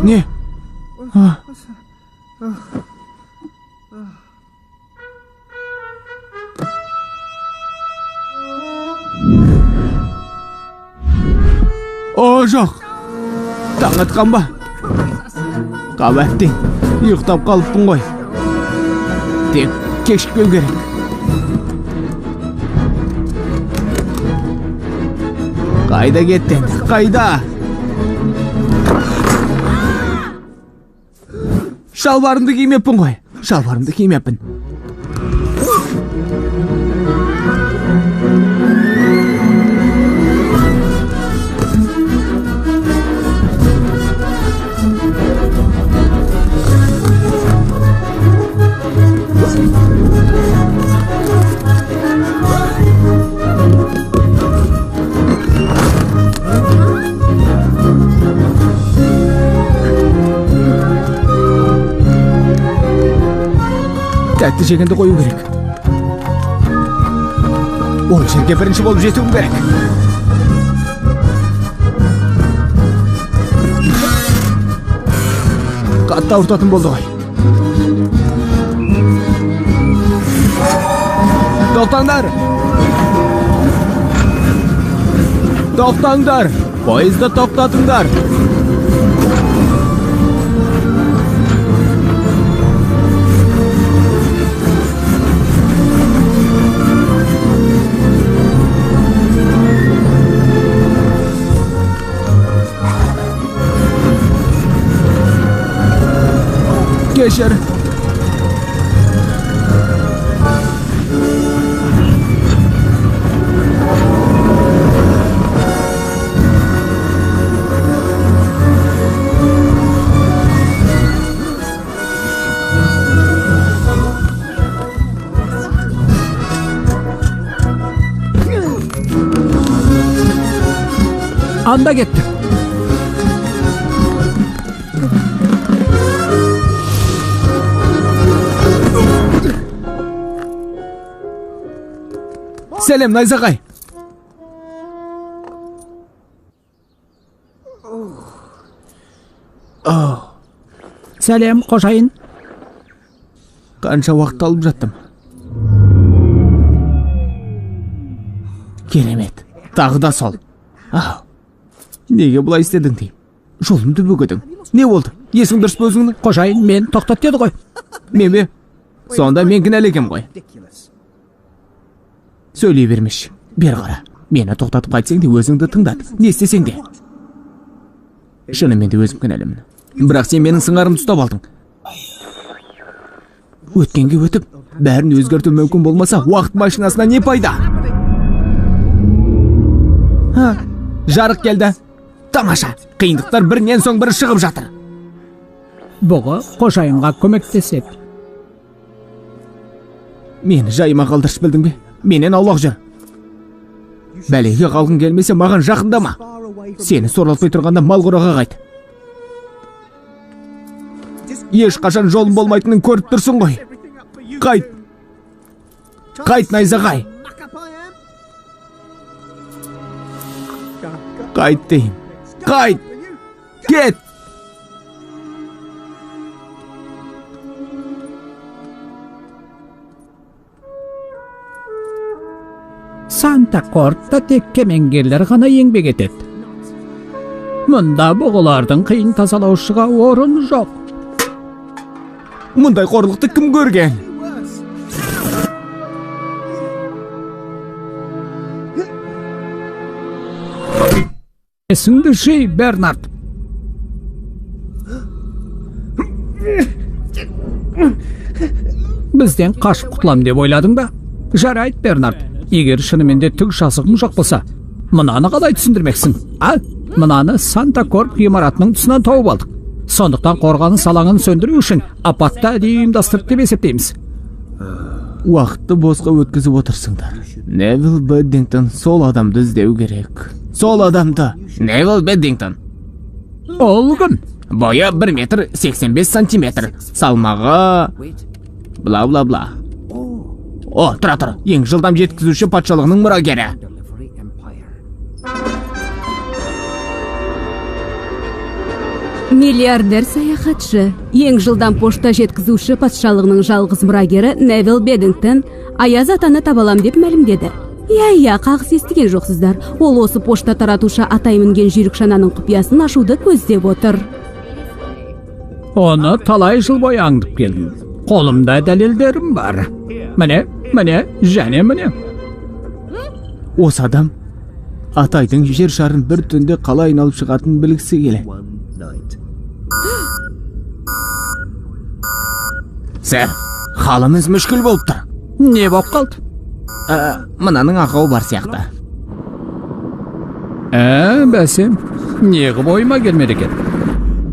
Не? О, жоқ. Таң атқан ба? Қап әттең, ұйықтап қалыппын ғой. Тек кешікпеу керек. Қайда кеттің? Қайда? Шалбарымды кимеппін ғой. Шалбарымды кимеппін. Тәтті жегенді қою керек. Ол жерге бірінші болып жетуім керек. Қатты ауыртатын болды ғой. Тоқтаңдар! Тоқтаңдар! Пойызды тоқтатыңдар! Кешір. Анда кетті. Сәлем, Найзағай. Сәлем, қожайын. Қанша уақыт алып жаттым. Керемет. Тағы да сол. Неге бұлай істедің деймін? Жолымды бөгедің. Не болды? Есің дұрыс па өзіңнің? Қожайын, мен тоқтат деді ғой. Мен бе? Сонда мен кінәлі екенмін ғой. Сөйлей бермеші. Бері қара. Мені тоқтатып қайтсең де өзіңді тыңдат. Не істесең де. Шынымен де өзім кінәлімін. Бірақ сен менің сыңарымды ұстап алдың. Өткенге өтіп, бәрін өзгерту мүмкін болмаса, уақыт машинасына не пайда? Жарық келді. Тамаша, қиындықтар бірінен соң бірі шығып жатыр. Бұғы қожайынға көмектеседі. Мені жайыма қалдыршы, білдің бе? Менен аулақ жүр. Бәлеге қалғың келмесе, маған жақындама. Сені сорлатпай тұрғанда мал қораға қайт. Ешқашан жолым болмайтынын көріп тұрсың ғой. Қайт. Қайт, Найзағай. Қайт деймін. Қайт! Кет! Санта Кортта тек кемеңгерлер ғана еңбек етеді. Мұнда бұғылардың қиын тазалаушыға орын жоқ. Мұндай қорлықты кім көрген? Есіңді жи, Бернард. Бізден қашып құтылам деп ойладың ба? Жарайды, Бернард. Егер шынымен де түк жазығың жоқ болса, мынаны қалай түсіндірмексің? А? Мынаны Санта Корп ғимаратының тұсынан тауып алдық. Сондықтан қорғаныс алаңын сөндіру үшін апатты әдейі ұйымдастырды деп есептейміз. Уақытты босқа өткізіп отырсыңдар. Невил Бэддингтон, сол адамды іздеу керек. Сол адамды. Невил Бэддингтон. Ол кім? Бойы 1 метр 85 сантиметр. Салмағы... Бла-бла-бла. О, тұра тұр. Ең жылдам жеткізуші патшалығының мұрагері. Миллиардер саяхатшы, ең жылдам пошта жеткізуші патшалығының жалғыз мұрагері Невил Бэддингтон Аяз атаны табалам деп мәлімдеді. Иә, қағыс естіген жоқсыздар. Ол осы пошта таратушы атай мінген жүйрік шананың құпиясын ашуды көздеп отыр. Оны талай жыл бойы аңдып келдім. Қолымда дәлелдерім бар. Міне, міне, және міне. Осы адам атайдың жер шарын бір түнде қалай айналып шығатынын білгісі келеді. Сэр, халіміз мүшкіл болып тұр. Не болып қалды? Мынаның ақауы бар сияқты. Бәсе, неғып ойыма келмеді екен?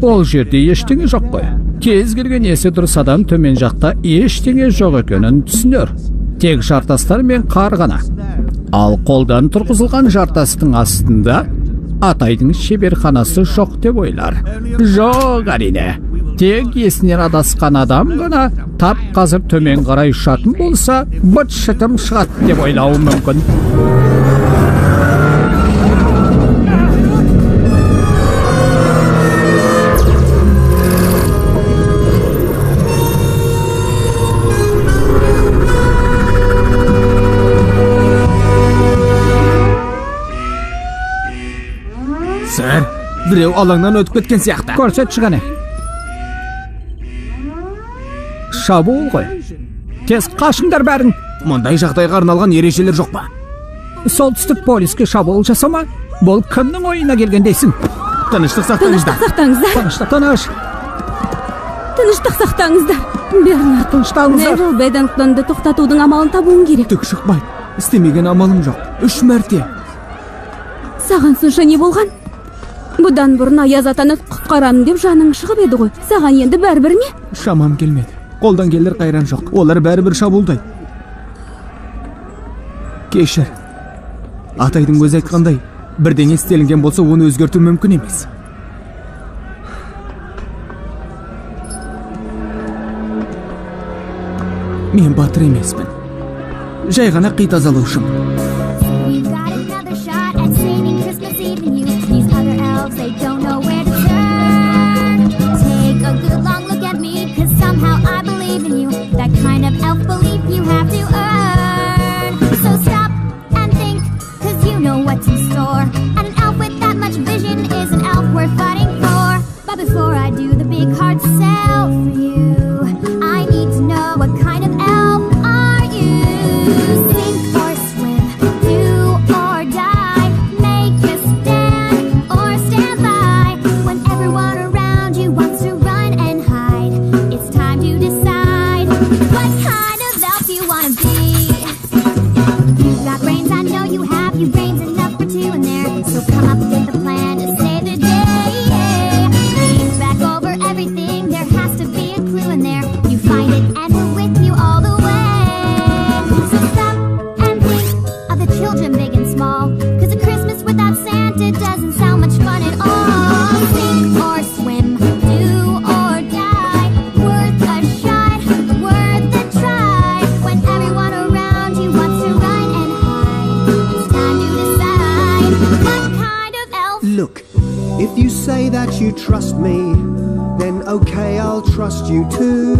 Ол жерде ештеңе жоқ қой. Кез келген есі дұрыс адам төмен жақта ештеңе жоқ екенін түсінер. Тек жартастар мен қар ғана. Ал қолдан тұрғызылған жартастың астында атайдың шеберханасы жоқ деп ойлар. Жоқ, әрине. Тек есінен адасқан адам ғана тап қазір төмен қарай ұшатын болса, быт-шытым шығады деп ойлауы мүмкін. Сэр, біреу алаңнан өтіп кеткен сияқты. Көрсетші қане. Шабуыл ғой. Тез қашыңдар бәрін. Мұндай жағдайға арналған ережелер жоқ па? Солтүстік полюске шабуыл жасама? Бұл кімнің ойына келген дейсің? Тыныштық сақтаңыздар. Тыныштық сақтаңыздар. Тыныштық, тыныш. Тыныштық сақтаңыздар. Бернард, Тынышталыңыздар. Невил Бэддингтонды тоқтатудың амалын табуың керек. Түк шықпайды. Істемеген амалым жоқ. 3 мәрте. Саған сонша не болған? Бұдан бұрын Аяз атаны құтқарамын деп жаның шығып еді ғой. Саған енді бәрібір ме? Шамам келмеді. Қолдан келер қайран жоқ. Олар бәрібір шабуылдайды. Кешір. Атайдың өзі айтқандай, бірдеңе істелінген болса, оны өзгерту мүмкін емес. Мен батыр емеспін. Жай ғана қи тазалаушымын. We've got another shot at saving Christmas Eve and you. These other elves, they don't know where to turn. Take a good long look at me, 'cause somehow I believe in you. That kind of elf belief you have to earn. So stop and think, 'cause you know what's in store. And an elf with that much vision is an elf worth fighting for. But before I do the big hard sell for you, I need to know what kind of elf are you. Sink or swim, do or die, make a stand or stand by. When everyone around you wants to run and hide, it's time to decide what kind of elf you want to be. You've got brains, I know you have. You've brains enough for two in there. So come up with a plan to save the day. Think back over everything, there has to be a clue in there. You find it and we're with you all the way. So stop and think of the children big and small, 'cause a Christmas without Santa doesn't sound much fun at all. Sink or swim, do or die, worth a shot, worth a try. When everyone around you wants to run and hide, it's time to decide what kind of elf. Look, if you say that you trust me, then okay, I'll trust you too.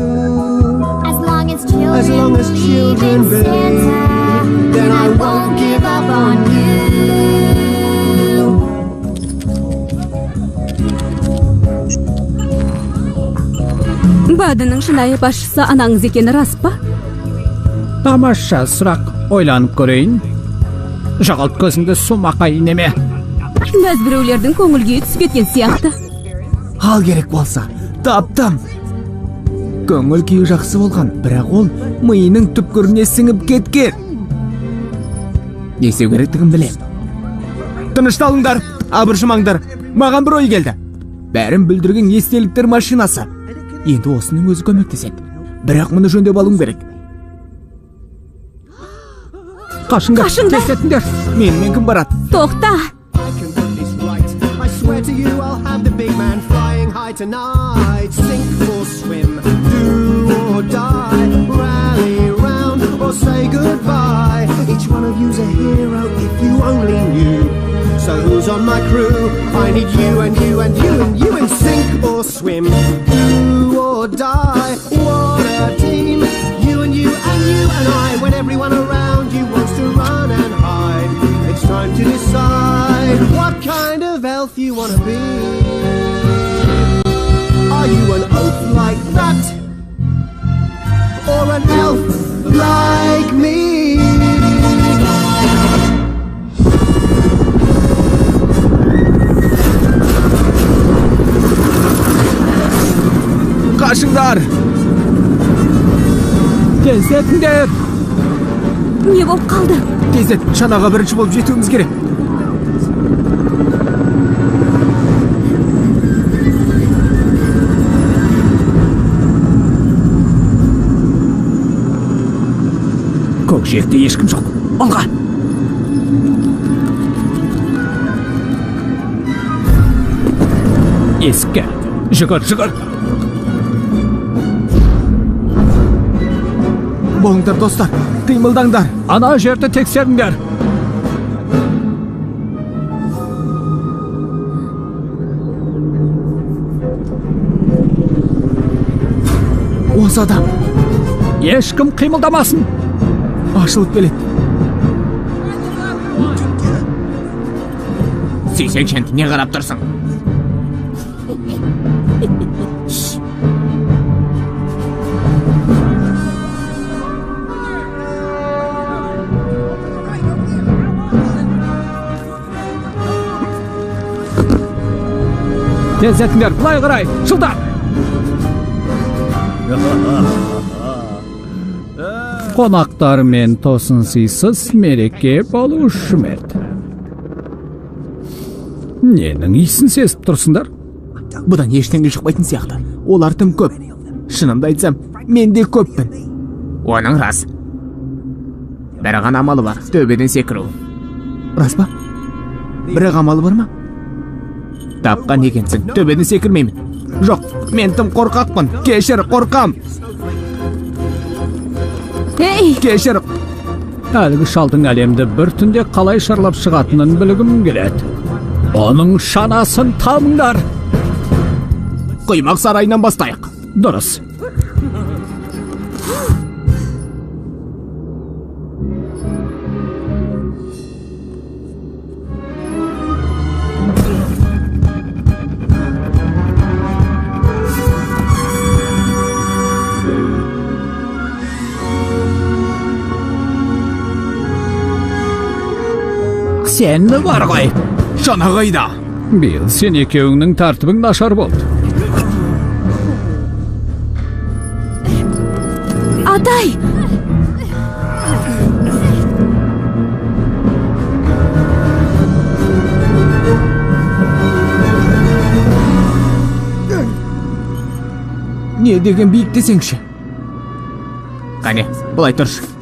As long as children, As long as children believe in believe, Santa, then I won't give up on you. Бадының шынайы басшысы анаңыз екені рас па? Тамаша сұрақ. Ойланып көрейін. Жоғалт көзіңді сумақай неме. Бәз біреулердің көңіл күйі түсіп кеткен сияқты. Ал керек болса, таптым. Көңіл күйі жақсы болған, бірақ ол миының түпкіріне сіңіп кеткен. Не істеу керектігін білем. Тынышталыңдар, абыржымаңдар. Маған бір ой келді. Бәрін бүлдірген естеліктер машинасы. Енді осының өзі көмектеседі. Бірақ мұны жөндеп алуым керек. Қашыңдар, Қашыңдар. тездетіңдер. Менімен кім барады? Тоқта! I can put this right. I swear to you, I'll have the big man flying high tonight. Sink or swim, do or die, rally round or say goodbye. Each one of you's a hero if you only knew. So who's on my crew? I need you and you and you and you and sink or swim, do or die. What a team! You and you and you and I. When everyone around you wants to run and hide, it's time to decide what kind of elf you want to be. Are you an oaf like that, or an elf like me? Қашыңдар! Тездетіңдер. Не болып қалды? Тездет, шанаға бірінші болып жетуіміз керек. Көкжиекте ешкім жоқ. Алға! Есікке. Жүгір, жүгір. Болыңдар, достар, қимылдаңдар. Ана жерді тексеріңдер. Осы адам. Ешкім қимылдамасын. Ашылып келеді. Сүйсең, не қарап тұрсың? Тездетіңдер, былай қарай, жылдам! Қонақтармен тосын сыйсыз мереке болушы ма еді? Ненің иісін сезіп тұрсыңдар? Бұдан ештеңе шықпайтын сияқты. Олар тым көп. Шынымды айтсам, мен де көппін. Оның рас. Бір ғана амалы бар, төбеден секіру. Рас па? Бір амалы бар ма? Тапқан екенсің, төбеден секірмеймін. Жоқ, мен тым қорқақпын. Кешір, қорқам. Ей! Кешір. Әлгі шалдың әлемді бір түнде қалай шарлап шығатынын білгім келеді. Оның шанасын табыңдар. Құймақ сарайынан бастайық. Дұрыс. Сен бар ғой. Шана қайда? Биыл сен екеуіңнің тәртібің нашар болды. Атай! Не деген биік десеңші? Қане, былай тұршы.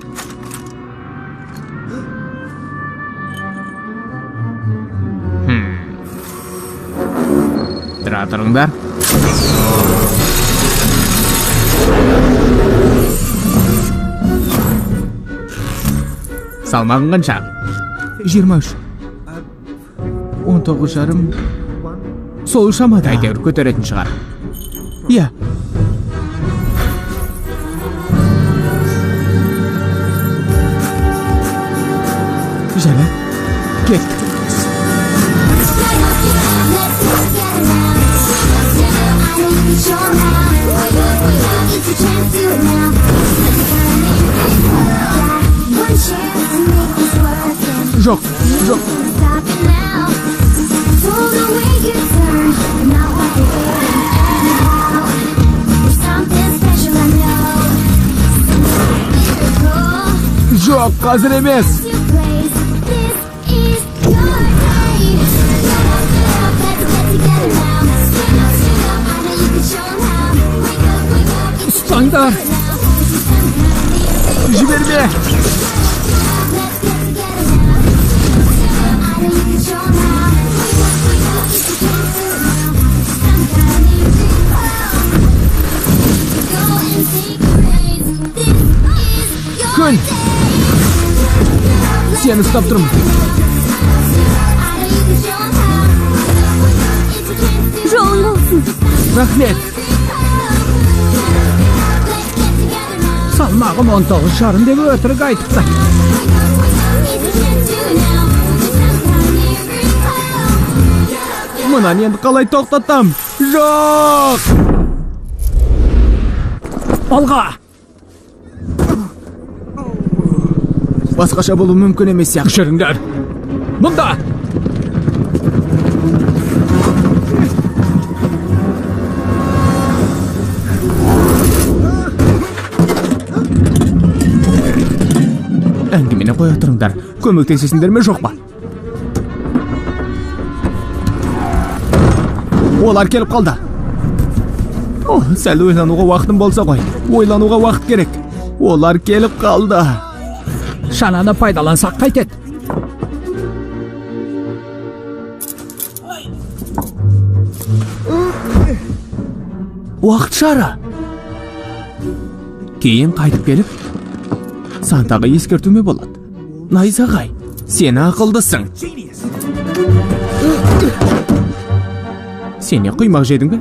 Тұра тұрыңдар. Салмағың қанша? 23. 19,5. Сол шамада. Әйтеуір көтеретін шығар. Иә. Жарайды, кеттік. Жоқ, жоқ. Жоқ, қазір емес. Ұстаңдар! Жіберме! Күн! Сені ұстап тұрмын. Жолың болсын. Рахмет. Салмағым 19,5 деп өтірік айтыпты. Мынаны енді қалай тоқтатам? Жоқ! Алға! Басқаша болу мүмкін емес сияқты. Жүріңдер. Мұнда! Әңгімені қоя тұрыңдар. Көмектесесіңдер ме, жоқ па? Олар келіп қалды. О, сәл ойлануға уақытым болса ғой. Ойлануға уақыт керек. Олар келіп қалды. Шананы пайдалансақ қайтеді? Уақыт шары. Кейін қайтып келіп, Сантаға ескертуіме болады. Найзағай, сен ақылдысың. Сен не құймақ жедің бе?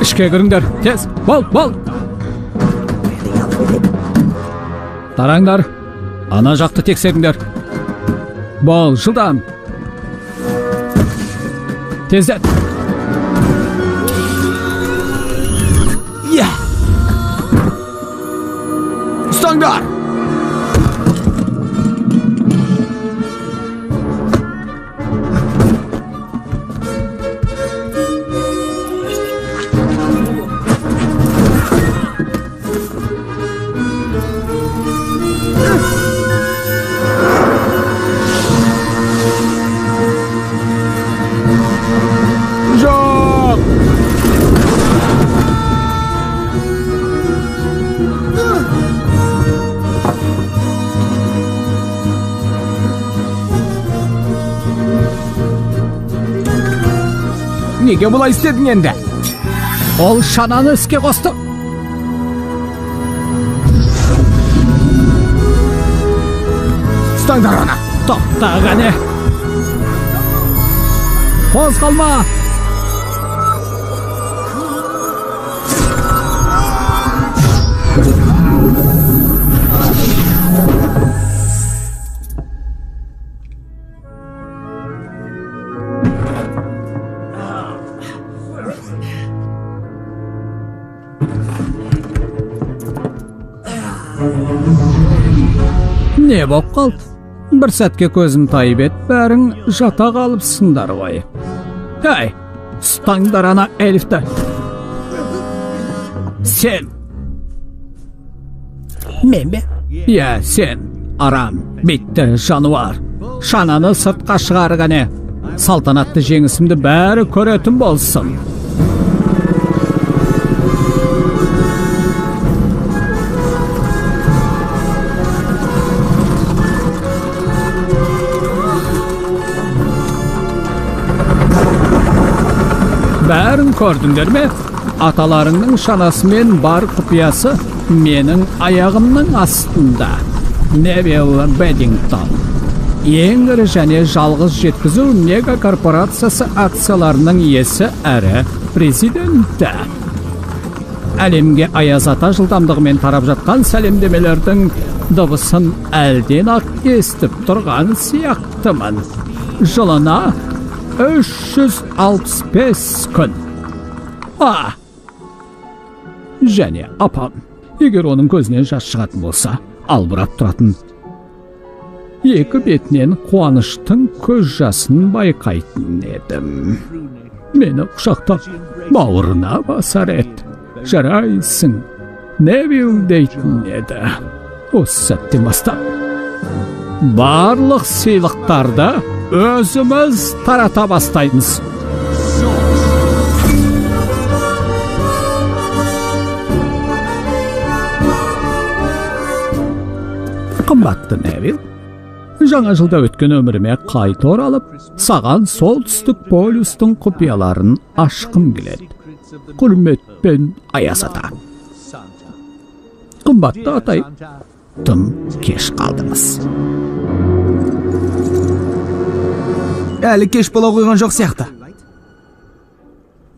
Ішке кіріңдер, тез, бол, бол. Тараңдар, ана жақты тексеріңдер. Бол, жылдам. Тездет. Иә. Ұстаңдар! Жоқ! Неге бұлай істедің енді? Ол шананы іске қосты. Ұстаңдар оны! Тоқта қане. Қозғалма! Не боп қалды? Бір сәтке көзім тайып еді, бәрің жата қалыпсыңдар ғой. Әй, ұстаңдар ана эльфті. Сен. Мен бе? Иә, сен, арам, битті жануар. Шананы сыртқа шығар қане. Салтанатты жеңісімді бәрі көретін болсын. Бәрін көрдіңдер ме? Аталарыңның шанасымен бар құпиясы менің аяғымның астында. Невилл Бэддингтон. Ең ірі және жалғыз жеткізу мега корпорациясы акцияларының иесі әрі президенті. Әлемге аяз ата жылдамдығымен тарап жатқан сәлемдемелердің дыбысын әлден-ақ естіп тұрған сияқтымын. Жылына 365 күн. А! Және апам, егер оның көзінен жас шығатын болса, албырап тұратын екі бетінен қуаныштың көз жасын байқайтын едім. Мені құшақтап бауырына басар еді. Жарайсың, Невилл дейтін еді. Осы сәттен бастап барлық сыйлықтарды өзіміз тарата бастаймыз. Қымбатты Невилл, жаңа жылда өткен өміріме қайта оралып, саған солтүстік полюстің құпияларын ашқым келеді. Құрметпен, Аяз ата. Қымбатты атай, тым кеш қалдыңыз. Әлі кеш бола қойған жоқ сияқты.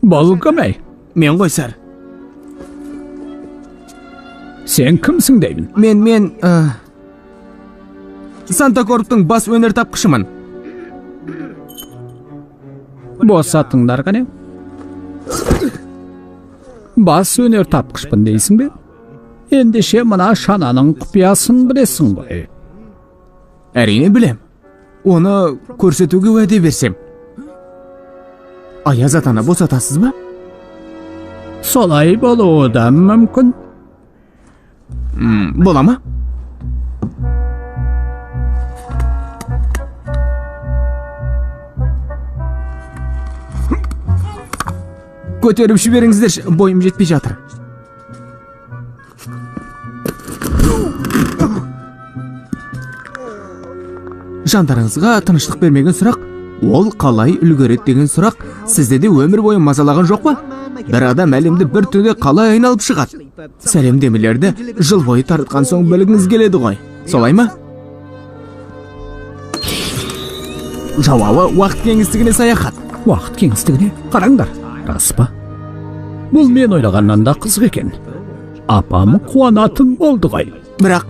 Бұл кім, әй? Мен ғой, сэр. Сен кімсің деймін? Мен Санта Корптың бас өнертапқышымын. Босатыңдар қане. Бас өнертапқышпын дейсің бе? Ендеше мына шананың құпиясын білесің ғой. Әрине білем. Оны көрсетуге уәде берсем. Аяз атаны босатасыз ба? Солай болуы да мүмкін. Бола ма? Көтеріп жіберіңіздерші, бойым жетпей жатыр. Жандарыңызға тыныштық бермеген сұрақ, ол қалай үлгереді деген сұрақ сізді де өмір бойы мазалаған жоқ па? Бір адам әлемді бір түнде қалай айналып шығады? Сәлемдемелерді жыл бойы таратқан соң білгіңіз келеді ғой. Солай ма? Жауабы уақыт кеңістігіне саяхат. Уақыт кеңістігіне? Қараңдар, рас па? Бұл мен ойлағаннан да қызық екен. Апам қуанатын болды ғой. Бірақ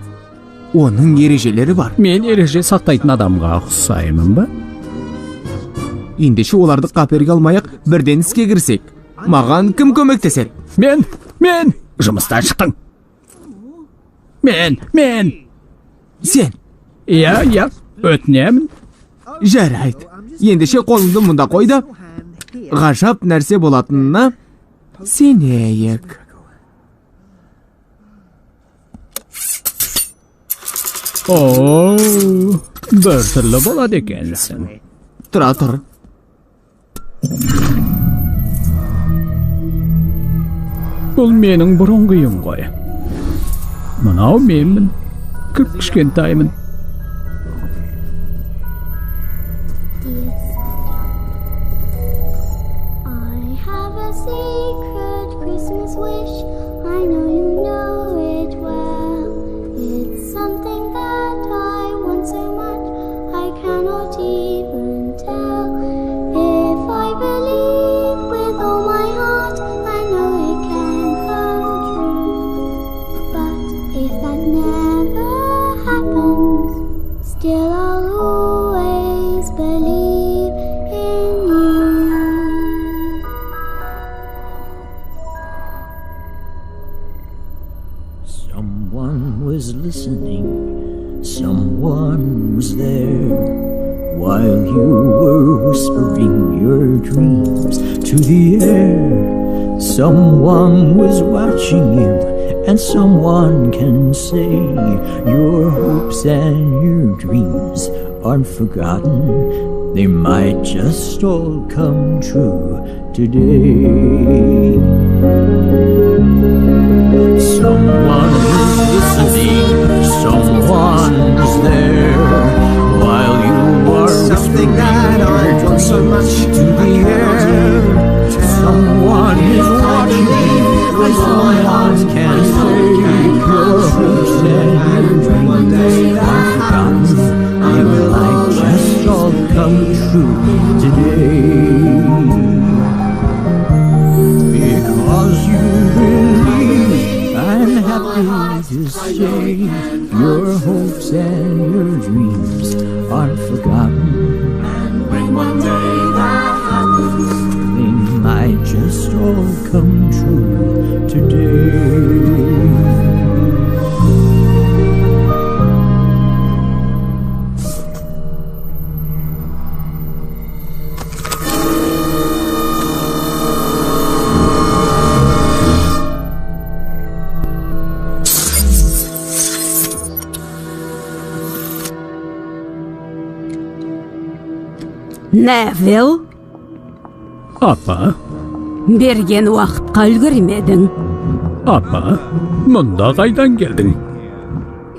оның ережелері бар. Мен ереже сақтайтын адамға ұқсаймын ба? Ендеше оларды қаперге алмай-ақ бірден іске кірісек. Маған кім көмектеседі? Мен жұмыстан шықтың. Мен. Сен. Иә, өтінемін. Жарайды. Ендеше қолыңды мұнда қой да, ғажап нәрсе болатынына сенейік. О, біртүрлі болады екенсің. Тұра тұр. Бұл менің бұрынғы үйім ғой. Мынау менмін. Кіп-кішкентаймын. I have a secret Christmas wish. I know you know it well. It's something that I want so much I cannot even tell. If I believe with all my heart, I know it can come true. But if that never happens, still I'll always believe in you. Someone was listening, someone was there, while you were whispering your dreams to the air. Someone was watching you, and someone can say your hopes and your dreams aren't forgotten. They might just all come true today. Someone is listening, someone is there, while you are Something whispering that I your want so much dreams to I the cannot air. even Someone is watching you, and someone can say your hopes and your One dreams day that aren't happens, forgotten. I They will might just all come true today. Because you believe, I'm happy to say your hopes and your dreams aren't forgotten. And when one day that happens, They might just all come true today. Невилл, Апа, берген уақытқа үлгермедің. апа, мұнда қайдан келдің?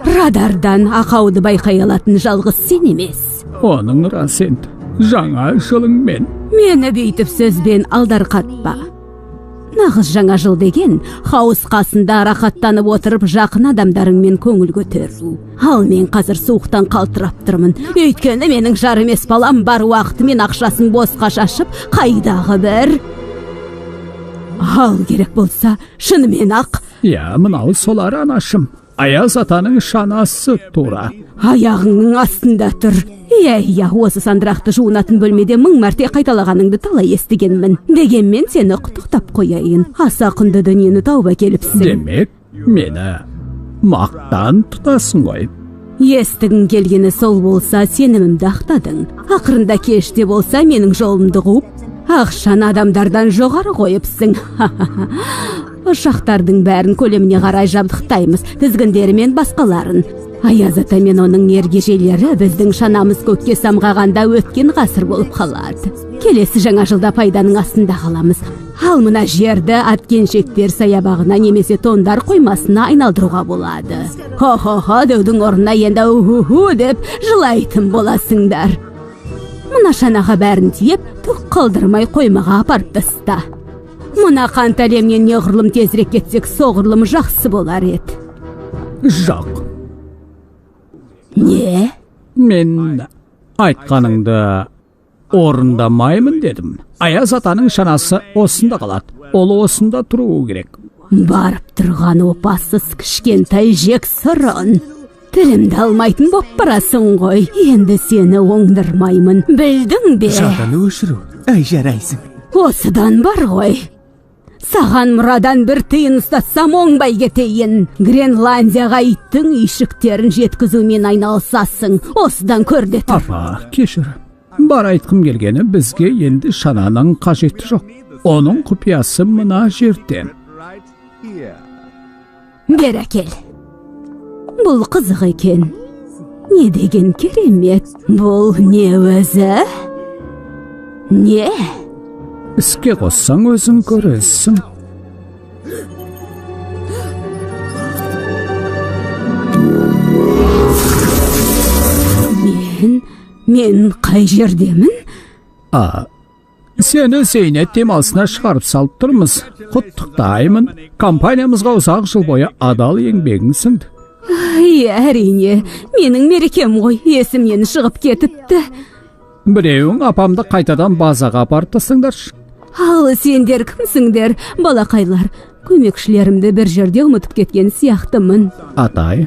Радардан ақауды байқай алатын жалғыз сен емес. Оның рас енді. Жаңа жылыңмен. Мені бүйтіп сөзбен алдарқатпа. Нағыз жаңа жыл деген хаус қасында рахаттанып отырып жақын адамдарыңмен көңіл көтеру. Ал мен қазір суықтан қалтырап тұрмын. Өйткені менің жар емес балам бар уақыты мен ақшасын босқа шашып, қайдағы бір. Ал керек болса, шынымен ақ Иә, мынау солар анашым. Аяз атаның шанасы тура. аяғыңның астында тұр. Иә, осы сандырақты жуынатын бөлмеде 1000 мәрте қайталағаныңды талай естігенмін. Дегенмен сені құттықтап қояйын. Аса құнды дүниені тауып әкеліпсің. Демек, мені мақтан тұтасың ғой. Естігің келгені сол болса, сенімімді ақтадың. Ақырында кеште болса, менің жолымды қуып, ақшаны адамдардан жоғары қойыпсың. Ұшақтардың бәрін көлеміне қарай жабдықтаймыз, тізгіндері мен басқаларын. Аяз ата мен оның ергежейлері біздің шанамыз көкке самғағанда өткен ғасыр болып қалады. Келесі жаңа жылда пайданың астында қаламыз. Ал мына жерді аткеншектер саябағына немесе тондар қоймасына айналдыруға болады. Хо-хо-хо деудің орнына енді уху-ху деп жылайтын боласыңдар. Мына шанаға бәрін тиеп, түк қалдырмай қоймаға апарып таста. Мына қант әлемнен неғұрлым тезірек кетсек, соғұрлым жақсы болар еді. Жоқ. Не? Мен айтқаныңды орындамаймын дедім. Аяз атаның шанасы осында қалады. Ол осында тұруы керек. Барып тұрған опасыз кішкентай жексұрын. Тілімді алмайтын боп барасың ғой. Енді сені оңдырмаймын. Білдің бе? Жадыны өшіру. Әй, жарайсың. Осыдан бар ғой. Саған мұрадан бір тиын ұстатсам оңбай кетейін. Гренландияға иттің үйшіктерін жеткізумен айналысасың. Осыдан көр де тұр. Апа, кешір. Бар айтқым келгені, бізге енді шананың қажеті жоқ. Оның құпиясы мына жерде. Бері әкел. Бұл қызық екен. Не деген керемет. Бұл не өзі? Не? Іске қоссаң өзің көресің. Мен қай жердемін? Сені зейнет демалысына шығарып салып тұрмыз. Құттықтаймын. Компаниямызға ұзақ жыл бойы адал еңбегің сіңді. Иә, әрине, менің мерекем ғой, есімнен шығып кетіпті. Біреуің апамды қайтадан базаға апарып тастаңдаршы. Ал сендер кімсіңдер, балақайлар? Көмекшілерімді бір жерде ұмытып кеткен сияқтымын. Атай,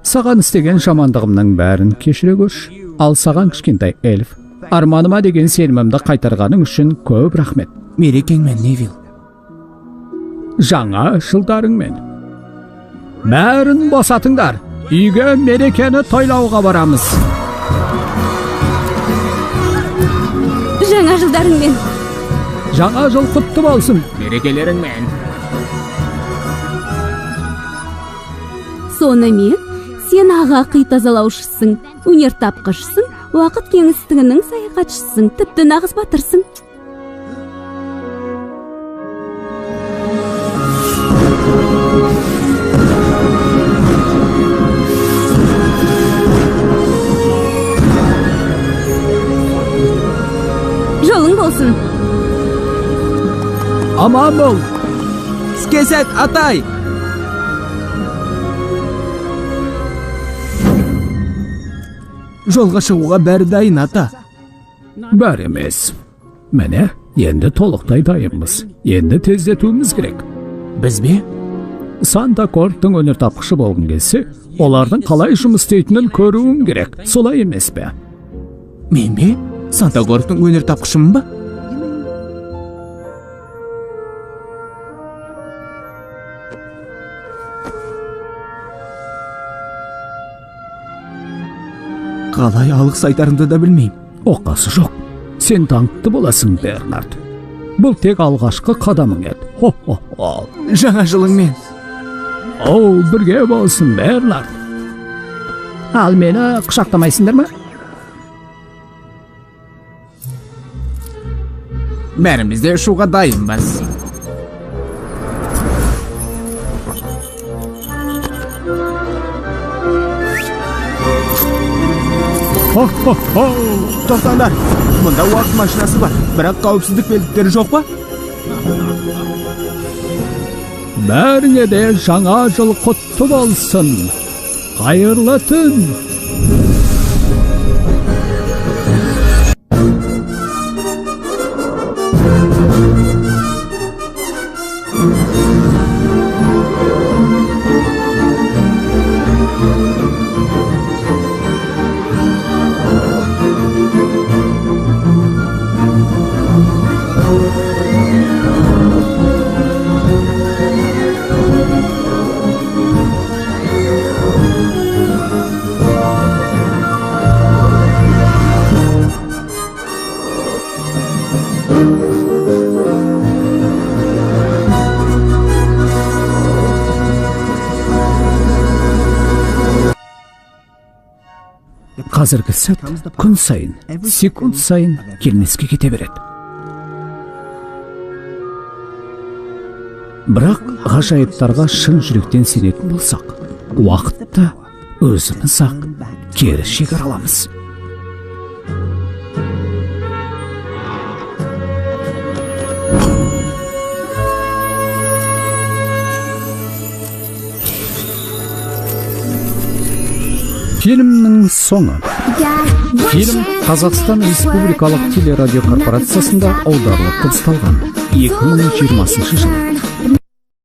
саған істеген жамандығымның бәрін кешіре көрші. Ал саған, кішкентай эльф, арманыма деген сенімімді қайтарғаның үшін көп рахмет. Мерекеңмен, Невил. Жаңа жылдарыңмен. Бәрін босатыңдар. Үйге мерекені тойлауға барамыз. Жаңа жылдарыңмен. Жаңа жыл құтты болсын. Мерекелеріңмен. Сонымен, сен аға қи тазалаушысың, өнертапқышсың, уақыт кеңістігінің саяхатшысың, тіпті нағыз батырсың. Жолың болсын. Аман бол. Іске сәт, атай. Жолға шығуға бәрі дайын, ата. Бәрі емес. Міне, енді толықтай дайынбыз. Енді тездетуіміз керек. Біз бе? Санта Корттың өнертапқышы болғың келсе, олардың қалай жұмыс істейтінін көруің керек. Солай емес пе? Мен бе? Санта Корттың өнертапқышымын ба? Қалай алғыс айтарымды да білмеймін. Оқасы жоқ. Сен даңқты боласың, Бернард. Бұл тек алғашқы қадамың еді. Хо-хо-хо. Жаңа жылыңмен. Оу, бірге болсын, Бернард. Ал мені құшақтамайсыңдар ма? Бәріміз де ұшуға дайынбыз. Хо-хо-хо! Тоқтаңдар, мұнда уақыт машинасы бар, бірақ қауіпсіздік белдіктері жоқ па? Бәріңе де жаңа жыл құтты болсын. Қайырлы түн. Қазіргі сәт күн сайын, секунд сайын келмеске кете береді. Бірақ ғажайыптарға шын жүректен сенетін болсақ, уақытты өзіміз-ақ кері шегере аламыз. Фильмнің соңы. Фильм Қазақстан Республикалық телерадиокорпорациясында аударылып дыбысталған 2020 жылы.